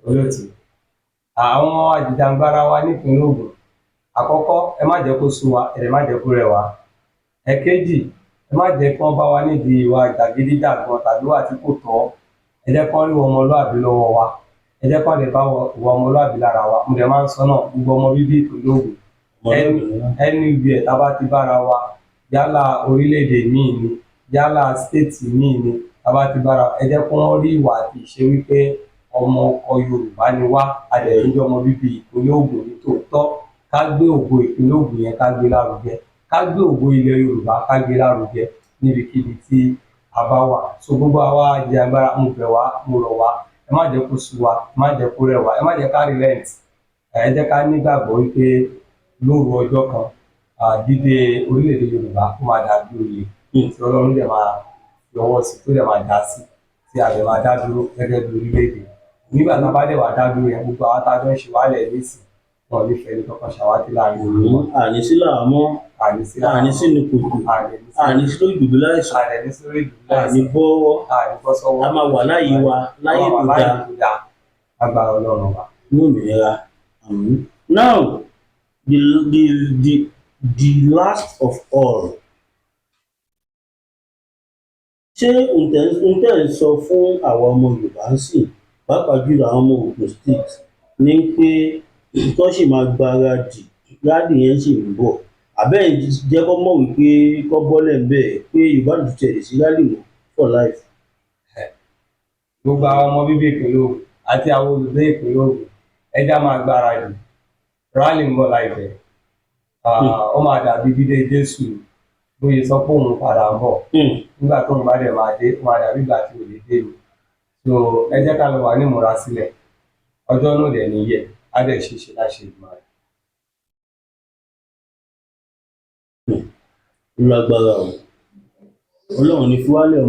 olóòtú. Àwọn ajìjàǹgbara wa nípìnlẹ̀ Ògùn, àkọ́kọ́, ẹ má jẹ́ kó sú wa, ẹ dẹ̀ má jẹ́ kó rẹ̀ wá. Ẹ̀kejì, ẹ má jẹ́ kí wọ́n bá wa nídìí ìwà jàgídíjàgan tàbí ìwà tí kò tọ́. Ẹ jẹ́ kí wọ́n rí ọmọlúàbí lọ́wọ́ wa. Ẹ jẹ́ kó lè bá ìwà ọmọlúàbí lára wa. Mo dẹ̀ máa ń sọ náà, gbogbo ọmọ bíbí ìpínlẹ̀ Ògùn, anywhere tá a bá ti bára wa, yálà orílẹ̀-èdè míì ni, yálà state míì ni, tá a bá ti bára, ẹ jẹ́ kó wọ́n rí ìwà àti ìṣe wípé ọmọ ọkọ Yorùbá ni wá, a dẹ̀ ń jẹ́ ọmọ bíbí ìpínlẹ̀ Ògùn ní tòótọ́. Ká gbé ògo ìpínlẹ̀ Ògùn yẹn, ká gbé lárugẹ, ká gbé ògo ilẹ̀ Yorùbá, ká gbé lárugẹ níbikíbi tí a bá wà. So gbogbo àwa ajìjàgbara, mo bẹ̀ wá, mo rọ̀ wá, ẹ má jẹ́ kó sú wa, ẹ má jẹ́ kó rẹ̀ wá, ẹ má jẹ́ ká relent. Ẹ jẹ́ ká nígbàgbọ́ wípé lóru ọjọ́ kan, dídé orílẹ̀-èdè Yorùbá, ó máa dàbí oyè tí Ọlọ́run dẹ̀ máa fi ọwọ́ sí, tó dẹ̀ máa dá sí, tí a dẹ̀ máa dá dúró gẹ́gẹ́ bí orílẹ̀-èdè. Nígbà tá a bá dẹ̀ wá dá dúró yẹn, gbogbo àwọn tá a jọ ń ṣe wálẹ̀ nísìn, wọn ò ní fẹ́ ní kankan ṣàwátì láàrin ìlú wọn. Àní sí làámọ́. Àní sí. Àní sínú kòtò. Àní sí lórí ìdùbúlẹ̀ àìsàn. Àní sí lórí ìdùbúlẹ̀. Àní bọ́. Àní bọ́ sọ́wọ́. A máa wà láàyè wa, láyé tó dáa. Tó dáa, agbára Ọlọ́run wa. Ní òmìnira. Àmín. Now, the last of all, ṣé ohun tẹ́ ń sọ fún àwa ọmọ Yorùbá ń sìn, pàápàá jùlọ àwọn ọmọ Ogun State, ní pé kó sì máa gbáradì, rally yẹn sì ń bọ̀, àbẹ́ ẹ̀ jẹ́ kó mọ̀ wípé kó bọ́lẹ̀ ń bẹ̀ pé Yorùbá ló tẹ̀lé sí rally mọ́ for life? Gbogbo àwọn ọmọ bíbí ìpínlẹ̀ Ògùn àti àwọn olùgbé ìpínlẹ̀ Ògùn, ẹ já máa gbáradì, rally ń bọ̀ láìpẹ́. Ó máa dàbí dídé Jésù, bóyá sọ pé òun padà ń bọ̀. Nígbà tóun bá dẹ̀ máa dé, ó máa dàbí ìgbà tí ò lè dé ni. So ẹ jẹ́ ká lọ wà ní ìmúra sílẹ̀. Ọjọ́ náà dẹ̀ níyẹ̀, á dẹ̀ ṣe é ṣe láṣẹ Èdùmàrè. Ó lágbára o. Ọlọ́run ní fi wálẹ̀.